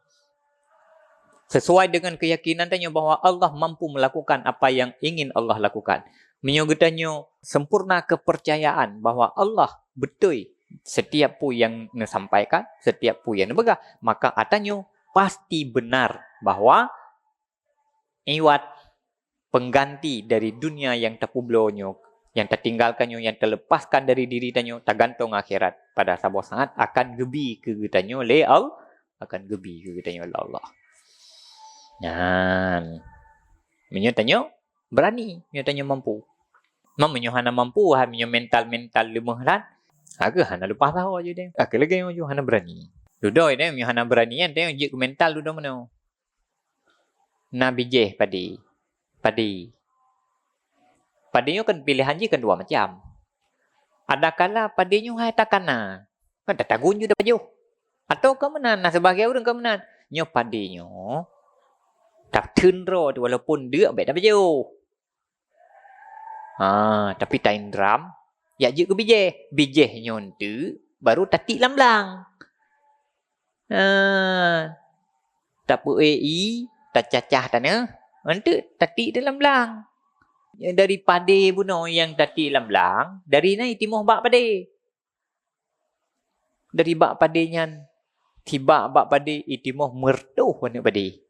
Sesuai dengan keyakinan tanyoe bahwa Allah mampu melakukan apa yang ingin Allah lakukan. Meunyoe geutanyoe sempurna kepercayaan bahwa Allah beutôi setiap peue nyang neusampaikan, setiap peue nyang neupeugah, maka atanyoe pasti benar bahwa iwad pengganti dari dunia yang tapeubloe nyoe, yang tatinggalkan nyoe, yang talepaskan dari diri tanyoe, tagantong akhirat. Pada saboh saat akan geubi keu geutanyoe lé Al-, akan geubi keu geutanyoe lé Allah. Nyan. Meunyoe tanyoe berani, meunyoe tanyoe mampu. Meunyoe hana mampu, ha, meunyoe mental-mental leumoh that, ha, keuh hana leupah sahoe ju deh. Ha, keuh lagèe nyoe ju hana berani. Dudoe deh, meunyoe hana berani nyan, tanyoe jeuet keu mental dudoe meunoe. Na bijéh padé. Padé. Padé nyoe kan pilehan jih kan dua macam. Adakala padé nyoe hai takana, kan tatagun ju tapajoh. Atau ka meunan, na sibagian ureueng ka meunan. Nyoe padé nyoe tatheun droe teuh, walaupun deuk bèk tapajoh. Ha, tapi taindram, jak jeuet keu bijéh. Bijéh nyoe teuk, baru tatiek lam blang. Ha, tapeuék ié, tacacah taneuh, enteuk tatiek di lam blang. Dari padé bunoe nyang tatiek lam blang, dari na itimoh bak padé. Dari bak padé nyan, sibak bak padé itimoh meureutoh aneuk padé.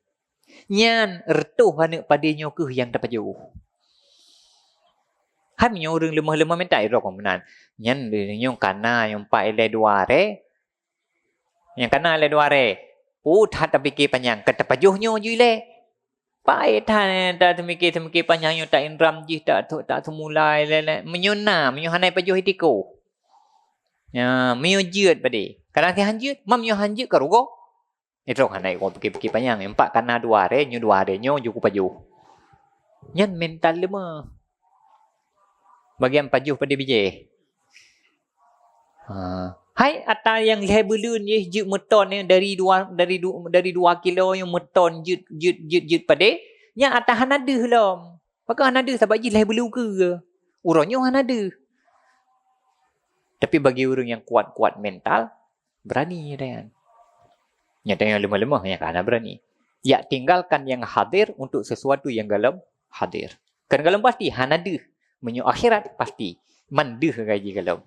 Nyan reutôh aneuk padé nyoe keuh nyang tapajoh. Hai meunyoe ureueng leumoh-leumoh meunan, idroe kon meunan. Nyan nyoe kana nyang pat ilèe dua aré. Nyang kana ilèe dua aré. Peue that tapike panyang, ka tapajoh nyoe ju ilèe. Paét that, eh, ta-, teumike-teumike panyang nyoe, ta-indram jih, ta-, ta-, taseumulai lé-lé. Meunyoe na, meunyoe hana ipajoh itiko. Nyan, meunyoe jeuet padé. Kadang si han jeuet, ma meunyoe han jeuet ka rugoe. Nyoe trok hana iwoe pike-pike panyang. Empat kana dua aré, nyoe dua aré nyoe ju kupajoh. Nyan mental leumoh. Bagian pajoh padé bijéh. Ha. Hai ata nyang lhèe buleuen jih jeuet meuton nyoe dari dua, dari du-, dari dua kilo nyoe meuton jeuet, jeuet, jeuet, jeuet padé, nyan ata hana deuh lom. Pakon hana deuh? Sabab jih lhèe buleuen keue. Uroe nyoe hana deuh. Tapi bagi ureueng nyang kuat-kuat mental, berani nyan. Nyata nyang lemah-lemah nyang hana berani. Yak tinggalkan nyang hadir untuk sesuatu nyang galom hadir. Kan galom pasti hana deuh. Meunyoe akhirat pasti man deuh gaji galom.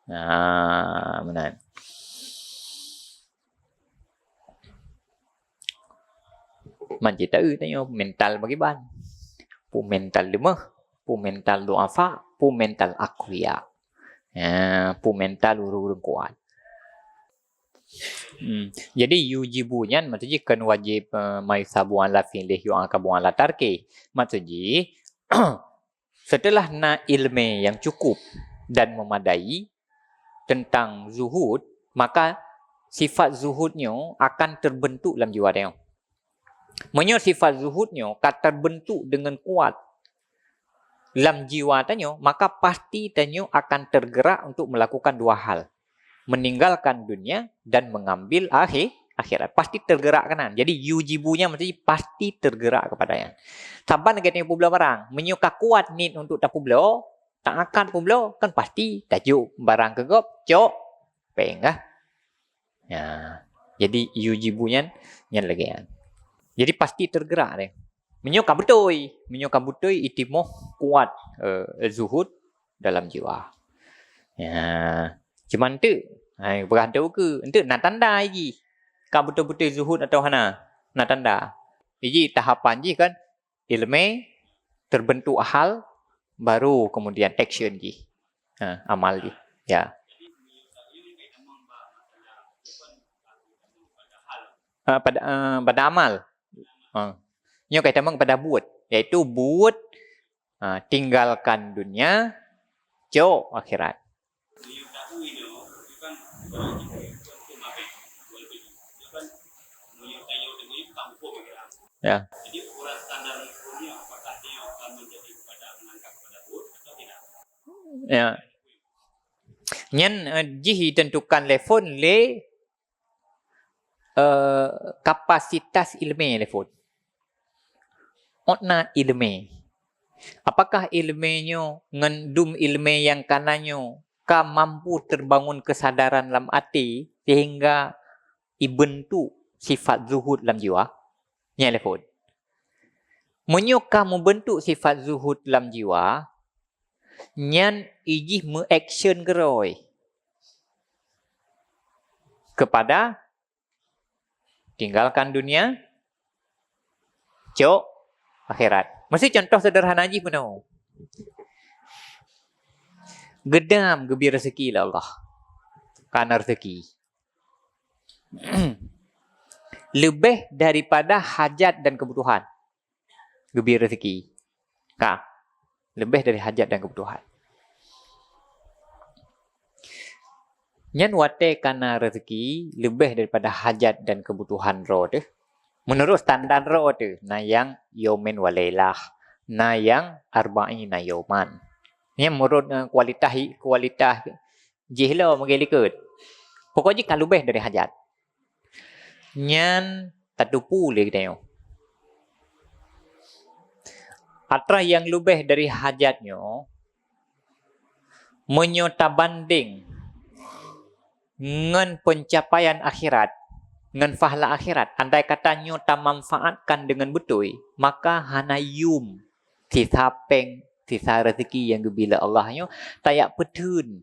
Nah, meunan. Man cit taeu tanyoe mental pakriban. Peue mental leumoh, peue mental du'afa, peue mental aqwiya. Ha, peue mental ureueng-ureueng kuat. Hmm. Jadi yujibu nyan maksud jih kon wajéb, eh, ma yusabu ala fi'lih yu'aqabu ala tarkih. Maksud jih, setelah na ilmu yang cukup dan memadai tentang zuhud, maka sifat zuhud nyoe akan terbentuk lam jiwa tanyoe. Meunyoe sifat zuhud nyoe ka terbentuk dengan kuat lam jiwa tanyoe, maka pasti tanyoe akan tergerak untuk melakukan dua hal. Meninggalkan dunia dan mengambil akhi-, akhirat. Pasti tergerak keunan. Jadi, yujibu nyan maksudnya pasti tergerak kepada nyan. Saban lagèe tanyoe peubloe barang. Meunyoe ka kuat niet untuk tapeubloe, taakad peubloe, kan pasti tajok barang keu gob, cok, péng kah? Ya. Jadi, yujibu nyan, nyan lagèe nyan. Jadi, pasti tergerak deh. Meunyoe ka beutôi, meunyoe ka beutôi itimoh kuat, eh, zuhud dalam jiwa. Ya. Cuma enteuk, hai, peugah enteuk keu, enteuk na tanda jih. Ka beutôi-beutôi zuhud atau hana? Na tanda. Jadi tahapan jih kan ilmè, terbentuk hal, baru kemudian action jih. Ha, amal jih. Ya. Ah, pada, ah, pada amal. Ha. Nyoe ka tamong pada buet, yaitu buet, ha, tinggalkan dunia, cok akhirat. Ya. Ya. Nyan, eh, jih ditentukan lé phôn lé, eh, kapasitas ilmè lé phôn. Ôt na ilmè. Apakah ilmè nyoe ngon dum ilmè nyang kana nyoe ka mampu terbangun kesadaran lam até sehingga ibentuk sifat zuhud lam jiwa? Nyan lé phôn. Meunyoe ka mubentuk sifat zuhud lam jiwa, nyan ijih meu-action keudroe kepada tinggalkan dunia, cok akhirat. Meusti contoh sederhana jih meunoe. Geudam geubri rezeki lé Allah. Kana rezeki. Leubeh daripada hajat dan kebutuhan. Geubri rezeki. Ka. Leubeh dari hajat dan kebutuhan. Nyan watèe kana rezeki leubeh daripada hajat dan kebutuhan droe teuh. Meunurot standar droe teuh, na nyang yaumin wa lailah, na nyang arba'ina yauman. Nyan meunurot, eh, kualitas, kualitas jih lom meuge likot. Pokok jih ka leubeh dari hajat. Nyan tateupeue lé geutanyoe. Atra nyang leubeh dari hajat nyoe, meunyoe tabandeng ngon pencapaian akhirat, ngon pahala akhirat, andai kata nyoe tamanfaatkan deungon beutôi, maka hana yum sisa péng, sisa rezeki nyang geubri lé Allah nyoe tajak peutheun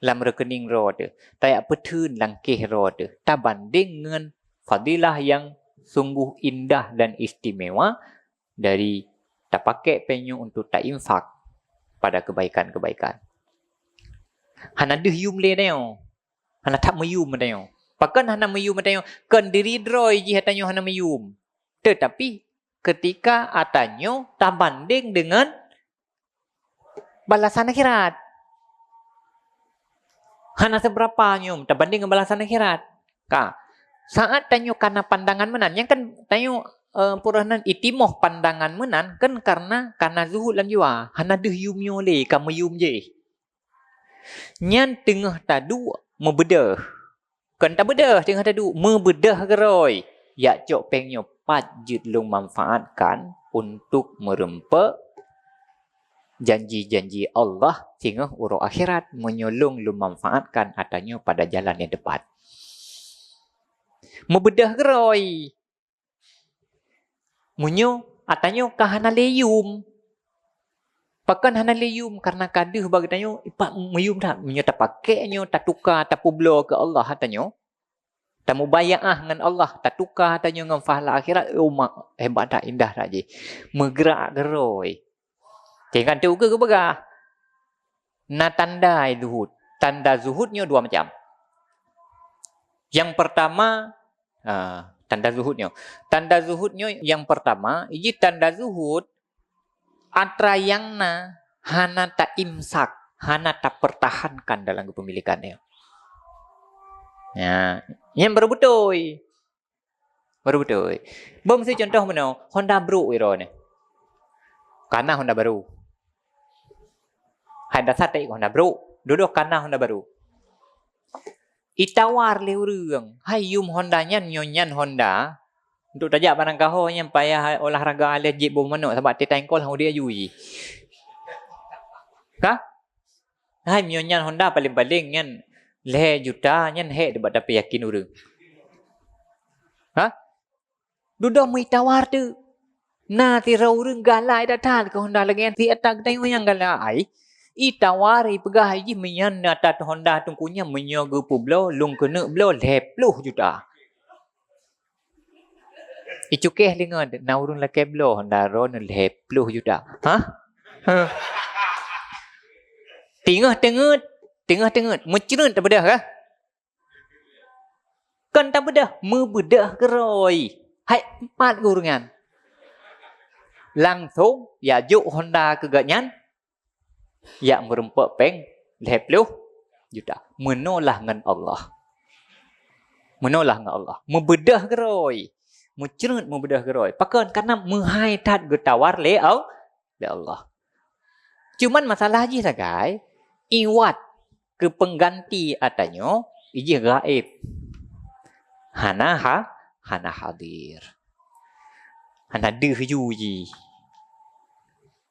lam rekening droe teuh, tajak peutheun lam kèh droe teuh, tabandeng ngon fadilah nyang sungguh indah dan istimewa dari tapakék péng nyoe untuk tainfak pada kebaikan-kebaikan. Hana deuh yum lé tanyoe, hana that meuyum tanyoe. Pakon hana meuyum tanyoe? Kon diri droe jih tanyoe hana meuyum. Tetapi ketika atra nyoe tabandeng deungon balasan akhirat. Hana seberapa nyoe tabandeng ngon balasan akhirat. Ka, saat tanyoe kana pandangan meunan, nyan kan tanyoe, eh, peureunan itimoh pandangan meunan kan karena kana zuhud lam jiwa, hana deuh yum nyoe lé, ka meuyum jih. Nyan teungoh taduek meubeudôh. Kon tabeudôh teungoh taduek, meubeudôh keudroe. Jak cok péng nyoe pat jeuet lôn manfaatkan untuk meureumpok janji-janji Allah singoh uroe akhirat meunyoe lôn lôn manfaatkan atra nyoe pada jalan nyang teupat. Meubeudôh keudroe. Meunyoe atra nyoe ka hana lé yum. Pakon hana lé yum? Karena ka deuh bak geutanyoe ipat meuyum that. Meunyoe tapakék nyoe, tatuka, tapeubloe keu Allah atra nyoe, tamubayaah ngon Allah, tatuka atra nyoe ngon pahala akhirat, oh, ma-, hebat that, indah that jih. Meugeurak keudroe. Tinggai tu geupeugah, na tanda zuhud. Tanda zuhud nyoe dua macam. Nyang pertama, ah, tanda zuhud nyoe. Tanda zuhud nyoe nyang pertama, iji tanda zuhud atra nyang na hana taimsak, hana tapertahankan dalam kepemilikan nyoe. Ya, nyan baru beutôi. Baru beutôi. Beumeusé contoh meunoe, Honda brôk uroe nyoe. Kana Honda baru. Hai dasar taék Honda brôk, dudoe kana Honda baru. Itawar lé ureuëng, "Hai yum Honda nyan, nyoe nyan Honda. Untuk tajak barang kaho nyan payah olahraga lé jieb boh manok sabab teuh taengkol hana udi aju jih." Ka? Hai, meunyoe nyan Honda paleng-paleng nyan lhèe juta, nyan hék teuh bak tapi yakin ureuëng. Ha? Dudoe meutawar teuh. Na sidroe ureuëng galak that-that keu Honda lagèe nyan, si atra geutanyoe nyang galak ai. Itawar, ipeugah jih meunyan na that Honda teungku nyan meunyoe geupeubloe, lôn keuneuk bloe lhèe ploh juta. Icukéh lingon, na ureuëng lakée bloe Honda droeneuh lhée ploh juta. Hah? Hah? Teungoh teungeut, teungoh teungeut, meucreut tabeudôh kah? Kon tabeudôh, meubeudoh keurôi. Hai empat ureuëng nyan. Langsong ya jok Honda keu gobnyan, ya meureumpok péng lhée ploh juta. Meunoe lah ngon Allah. Meunoe lah ngon Allah. Meubeudoh keurôi. Meucreut meubeudoh keurôi. Pakon? Karena meuhai that geutawar lé Al-, lé Allah. Cuman masalah jih sagai, iwat keu peungganti ata nyoe, ijih gaéb. Hana ha-, hana hadir. Hana deuh ju jih.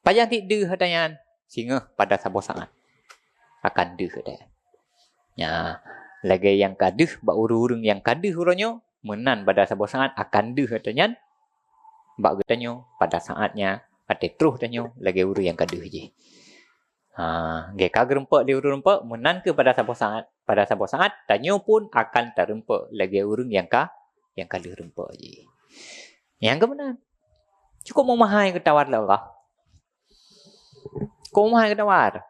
Pajan cit deuh ata nyan, singoh pada saboh saát akan deuh ata nyan. Nya, lagée nyang ka deuh bak ureuëng-ureuëng nyang ka deuh uroe nyoe, meunan pada saboh saát akan deuh ata nyan bak geutanyoe pada saát nyan, até troh tanyoe lagée ureuëng nyang ka deuh jih. Ha, gée ka geureumpok lé ureuëng reumpok, meunan keuh pada saboh saát, pada saboh saát tanyoe pun akan tareumpok lagée ureuëng nyang ka, nyang ka lheueh reumpok jih. Nyang keuh meunan. Cukup meumahai geutawar lé Allah. Cukup meumahai geutawar.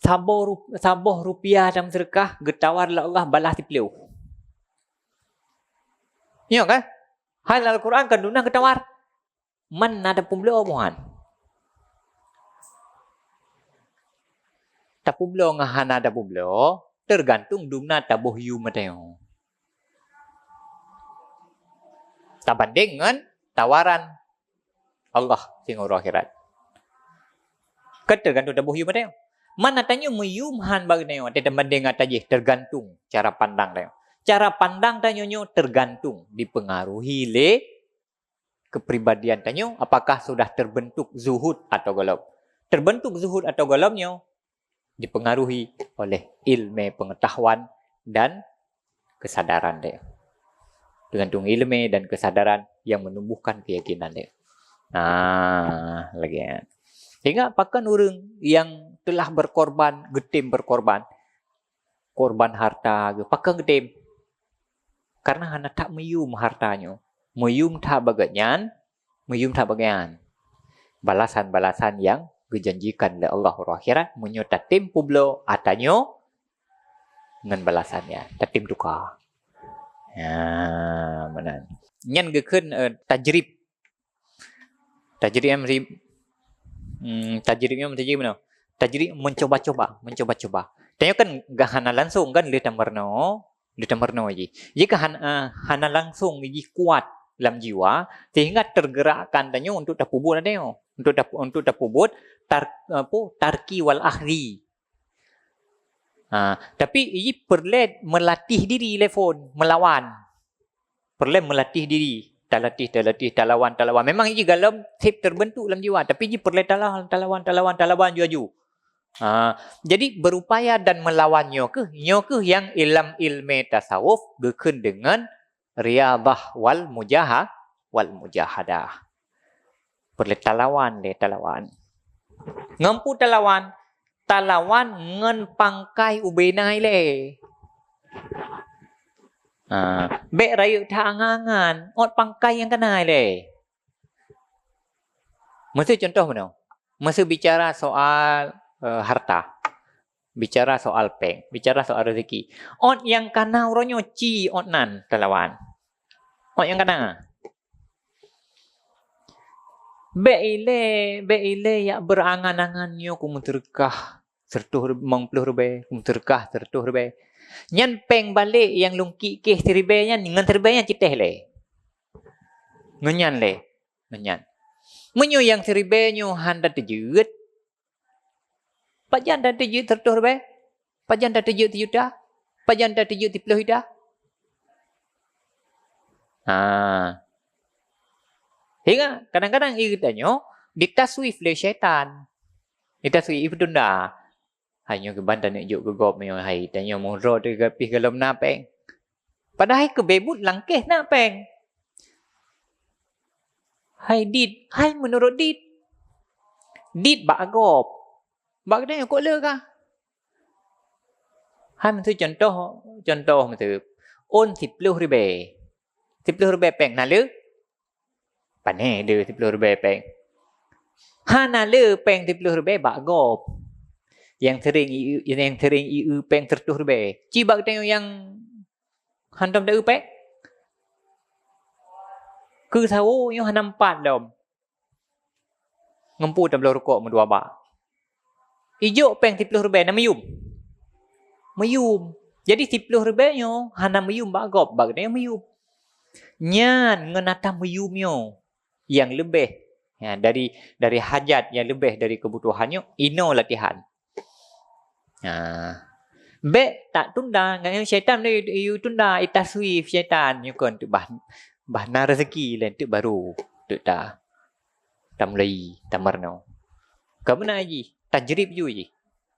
Saboh ru-, saboh rupiah dan seudeukah geutawar lé Allah balah siploh. Nyoe kan? Hai lam Al-Quran kan dumna geutawar. Man na tapeubloe buhan. Tapeubloe ngon hana tapeubloe, teugantung dumna taboh yum ata nyoe. Tabandeng ngon tawaran Allah singoh uroe akhirat. Kan teugantung taboh yum ata nyoe. Man ata nyoe meuyum han bak geutanyoe, watée tabandeng ata jih teugantung cara pandang tanyoe. Cara pandang tanyoe nyoe teugantung dipengaruhi lé kepribadian tanyoe, apakah sudah terbentuk zuhud atau golom. Terbentuk zuhud atau golom nyoe dipengaruhi oleh ilmu pengetahuan dan kesadaran dia. Tergantung ilmu dan kesadaran yang menumbuhkan keyakinan dia. Nah, lagi ya. Ingat, pakon ureuëng yang telah berkorban, geutem berkorban, korban harta, pakon geutem? Karena hana that meuyum harta nyoe. Meuyum that bagai nyan, meuyum that bagai nyan. Balasan-balasan yang geujanjikan lé Allah uroe akhirat, meunyoe tatem peubloe ata nyoe ngon balasan nyan, tatem tuka. Ya, meunan. Nyan geukheun, eh, tajrib. Tajrib nyan meusi-, hmm, tajrib nyan meusi-, meunoe. Tajrib mencoba-coba, mencoba-coba. Tanyoe kan gah hana langsung kan lheueh tameurunoe, lheueh tameurunoe jih. Jih kan han-, eh, hana langsung jih kuat lam jiwa sehingga tergerakkan tanyoe untuk tapeubuet ata nyoe. Untuk tap-, untuk tapeubuet tar-, apa, tarki wal akhdi. Ha, tapi iji peureulée meulatih diri lé phon, meulawan. Peureulée meulatih diri, talatih, talatih, talawan, talawan. Memang iji galom seb terbentuk lam jiwa, tapi iji peureulée talawan, talawan, talawan, talawan ju-aju. Ha, jadi berupaya dan meulawan nyoe keuh, nyoe keuh nyang ilam ilmu tasawuf geukheun deungon riyadah wal mujaha-, wal mujahadah. Peureulée talawan lé, talawan. Ngon peue talawan? Talawan ngon pangkai ubé na ilée. Ha, bék rayeuk that angan-angan, ôt pangkai nyang ka na ilée. Miseu contoh meunoe. Miseu bicara soal, eh, harta. Bicara soal péng, bicara soal rezeki. Ôt nyang ka na uroe nyoe ci ôt nan talawan. Ôt nyang ka na. Bék ilée, bék ilée yak beurangan-angan nyoe kumeuseudeukah seureutôh rib-, limong ploh ribée, kumeuseudeukah seureutôh ribée. Nyan péng balek nyang lungkik keh siribée nyan, ngon siribée nyan citéh lé. Ngon nyan lé, ngon nyan. Meunyoe nyang siribée nyoe hana teujeuet, pajan tateujeuet seureutôh ribée? Pajan tateujeuet sijuta? Pajan tateujeuet siploh juta? Ha. Hingga kadang-kadang geutanyoe ditaswif lé syaitan. Ditaswif, ipeutunda. Hai nyoe kiban taneuk jok keu gob nyoe, hai tanyoe meudroe teuga pih galom na péng. Padahai keu beuet langkeh na péng. Hai dit, hai meunurot dit. Dit bak gob. Bak geutanyoe kok le kah? Hai miseu contoh, contoh miseu, ôn siploh ribée. Siploh ribèe péng na le? Pané le siploh ribèe péng. Hana le péng siploh ribèe bak gob. Nyang sering i-, nyang sering i-, eu péng siratoh ribèe. Ci bak geutanyoe nyang hantom ta-eu péng. Keu sawo nyoe hana meupat lom. Ngon peue tabloe rukok meudua bak. Ijok péng siploh ribèe na meuyum? Meuyum. Jadi siploh ribèe nyoe hana meuyum bak gob, bak geutanyoe meuyum. Nyan ngon atra meuyum nyoe nyang leubeh, ya, dari, dari hajat nyang leubeh dari keubutuhan nyoe, inoe latihan. Ha. Bèk tatunda, ngon syaitan le yue tunda, itaswif syaitan nyoe kon teuk bah, bah na rezeki lé teuk baru teuk ta, tamulai, tameurunoe. Ka meunan jih, tajrib ju jih.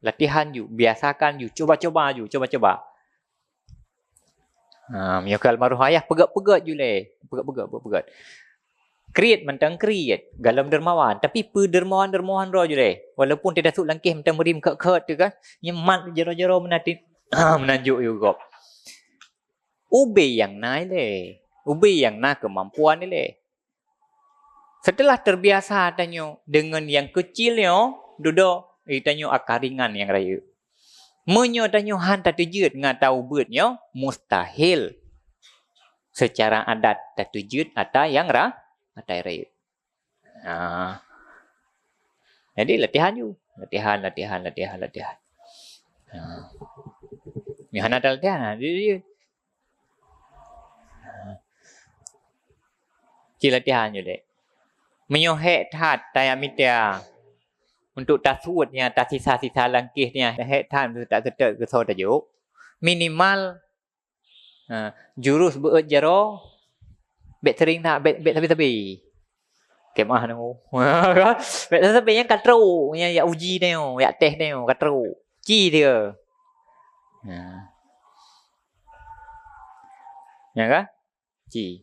Latihan ju, biasakan ju, cuba-cuba ju, cuba-cuba. Ha, meunyoe keu almarhum ayah, peugöt-peugöt ju lé. Peugöt-peugöt, peugöt-peugöt. Kriet mantong kriet, gohlom dermawan. Tapi peu dermawan-dermawan droe ju lé. Walaupun teuh tasuk langkéh mantong meuri meukhot-khot teuh kan, nyan mat jaroe-jaroe meunan ti-, meunan jok yue gob. Ubé nyang na ilée. Ubé nyang na keumampuan ilée. Setelah terbiasa tanyoe deungon nyang keucil nyoe, dudoe, eh, tanyoe akan ringan nyang rayeuk. Meunyoe tanyoe han tateujeuet ngon ata ubeut nyoe, mustahil seucara adat tateujeuet ata nyang ra-, ata nyang rayeuk. Ha. Jadi latihan ju. Latihan, latihan, latihan, latihan. Ha. Nyoe hana talatihan, ha, dia, dia. Ci latihan ju dek. Meunyoe hék that tajak mita untuk tasuet nyan, tasisa-sisa langkéh nyan, hék that untuk taseutôt keusoe tajok, minimal, ha, jurus beuet jaroe, bèk sering that, bèk, bèk sabe-sabe. Keumah nyoe. Bèk sabe-sabe nyan ka trok, nyan jak uji nyoe, jak tes nyoe, ka trok. Ci dia. Ha. Ya kan? Ci.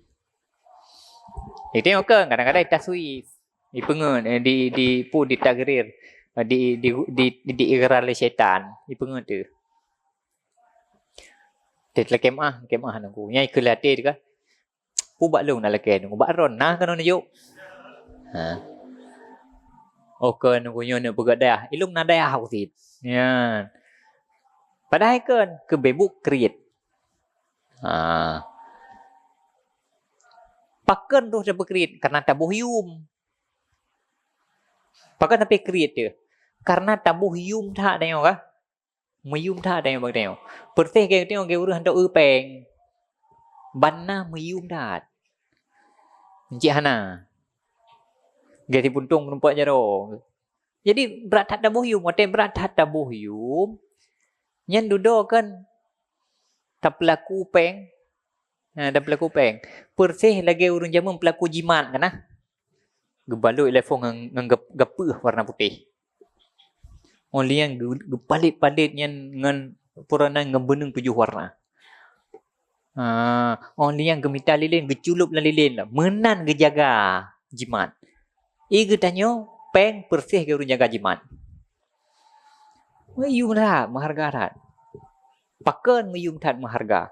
Itu yang ke kadang-kadang taswif. Ipeungeut, eh, di, di, pu, ditagrir, eh, di, di, di, di, diikrar lé syaitan. Ipeungeut tu. Teuh lakèe meu'ah, lakèe meu'ah nunggu. Nyai keu latih tu kan. Pu bak lôn na lakèe nunggu. Bak ron na keunoe neujok. Ha. Oh, keu nunggu nyoe neuk peugah dayah. Ilôn na dayah aku sit. Nyan. Padahai kan keu bebuk kriet. Ha. Pakon roh tapeukriet? Karena taboh yum. Pakon sampai kriet teuh? Karena taboh yum that tanyoe kah? Meuyum that tanyoe bak tanyoe. Peureuseh geutanyoe geu ureueng hantom eu péng. Ban na meuyum that. Encik hana. Geu sipuntong meureumpok jaroe. Jadi brat that taboh yum, watèe brat that taboh yum, nyan dudoe kan tapeulaku péng. Ha, tapeulaku péng. Peureuseh lagèe ureueng jameun peulaku jimat kan nah. Geubalot lé phôn ngon, ngon gap-, gapeue warna putéh. Oh lheuh nyan geu-, geupalet-palet nyan ngon peureunah ngon beuneueng tujoh warna. Ha, oh lheuh nyan geumita lilén, geuculop lam lilén lah. Meunan geujaga jimat. Ie geutanyoe péng peureuseh geu ureueng jaga jimat. Meuyum that, meuharga that. Pakon meuyum that meuharga?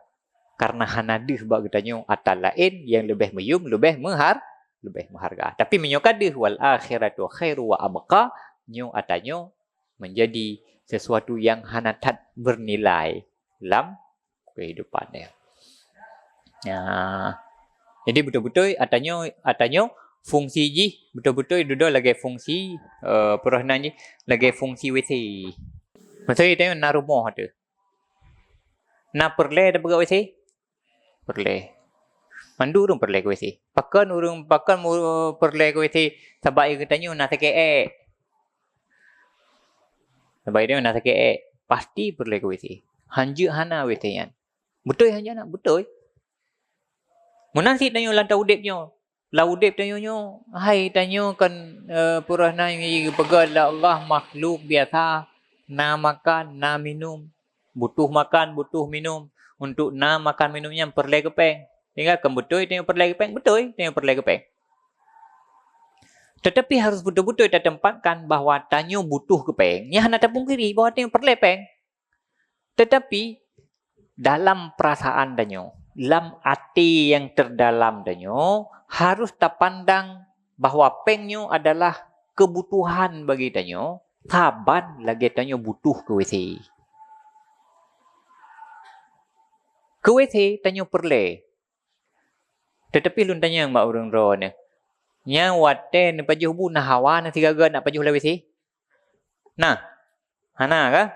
Karena hana deuh bak geutanyoe ata laén nyang leubeh meuyum, leubeh meuhar-, leubeh meuharga. Tapi meunyoe ka deuh, "Wal akhiratu khairu wa abqa," nyoe ata nyoe menjadi sesuatu yang hana that bernilai lam kehidupan nyoe. Ya. Jadi beutôi-beutôi ata nyoe, ata nyoe fungsi jih beutôi-beutôi dudoe lagèe fungsi, eh, peureunah jih lagèe fungsi W C. Maksudnya tanyoe na rumoh teuh. Na peureulèe tapeugöt W C? Peureulèe. Mandum ureueng peureulèe keu W C. Pakon ureueng, pakon mu-, peureulèe keu W C? Sabab ie geutanyoe na sakét èk. Sabab ie na sakét èk, pasti peureulèe keu W C. Hanjeuet hana W C nyan. Beutôi hanjeuet hana? Beutôi. Meunan cit tanyoe lam udép nyoe. Lam udép tanyoe nyoe, hai tanyoe kan, eh, peureunah nyang geupeugah lé Allah makhluk biasa, na makan, na minum, butuh makan, butuh minum. Untuk na makan minum nyan peureulèe keu péng. Sehingga kan beutôi tanyoe peureulèe keu péng? Beutôi, tanyoe peureulèe keu péng. Tetapi harus beutôi-beutôi tatempatkan bahwa tanyoe butuh keu péng. Nyan hana tapungkiri bahwa tanyoe peureulèe péng. Tetapi dalam perasaan tanyoe, Lam até nyang terdalam tanyoe harus tapandang bahwa péng nyoe adalah kebutuhan bagi tanyoe, saban lagée tanyoe butuh keu W C. Keu W C tanyoe peureulée. Teutapi lôn tanyong bak ureuëng droeneuh, nyang watée neupajoh bu na hawa na sigaga nak pajoh lam W C? Nah, hana kah?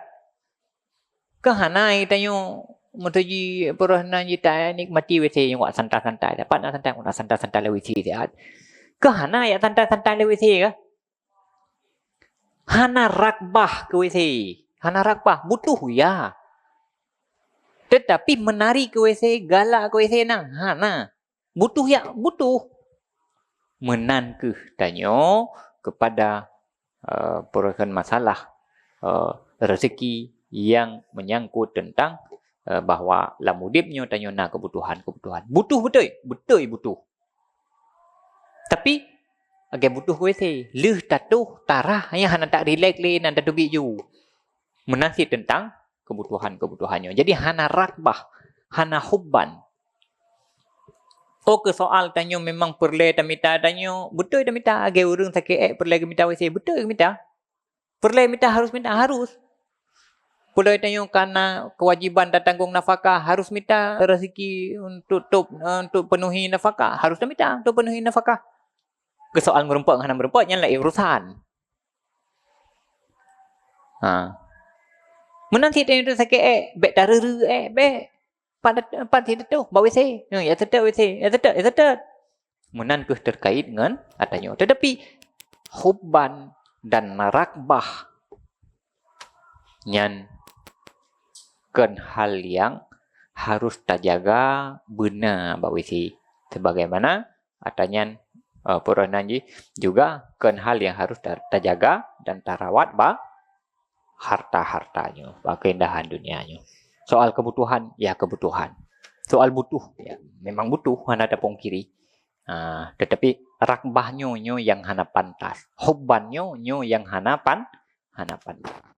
Keu hana tanyoe meutuji peureuh na jita nikmati W C nyang wak santai-santai. Dapat na santai, na santai-santai lam W C siat. Keu hana yak santai-santai lam W C kah? Hana ragbah keu W C. Hana ragbah, butuh ya. Tetapi meunari keu W C, galak keu W C na, hana. Butuh ya, butuh. Meunan keuh tanyoe kepada, eh, peureukan masalah, eh, rezeki yang menyangkut tentang, eh, bahwa lam udeb nyoe tanyoe na kebutuhan-kebutuhan. Butuh beutôi, beutôi butuh. Tapi, lagée butuh keu W C, lheueh tatoh, tarah, nyang hana tak rilek lé, nan tateubiet ju. Meunan cit tentang kebutuhan-kebutuhan nyoe. Jadi, hana ragbah, hana hubban. Oh, keu soal tanyoe memang peureulée tamita tanyoe, beutôi tamita, lagée ureuëng sakét ék peureulée geumita W C, beutôi geumita. Peureulée mita, harus mita, harus. Peureulée tanyoe kana kewajiban tatanggong nafakah, harus mita rezeki untuk, untuk, untuk penuhi nafakah, harus tamita untuk penuhi nafakah. Keu soal meurumpok ngon hana meurumpok, nyan laén urusan. Ha. Meunan cit tanyoe sakét ék, bék tareureue ék, bék. Pat, pat cit tatoh, bak W C. Nyoe, ya teutap W C, ya teutap, ya teutap. Meunan keuh terkait ngon ata nyoe. Tetapi, hubban dan ragbah nyan kon hal yang harus tajaga beuna bak W C. Sebagaimana ata nyan, eh, peureunan jih juga kon hal yang harus ta-, tajaga dan tarawat ba-, harta-harta nyoe, bak keindahan dunia nyoe. Soal kebutuhan, ya kebutuhan. Soal butuh, ya memang butuh, hana tapungkiri. Ah, tetapi ragbah nyoe, nyoe yang hana pantas. Hubban nyoe, nyoe yang hana pan-, hana pantas.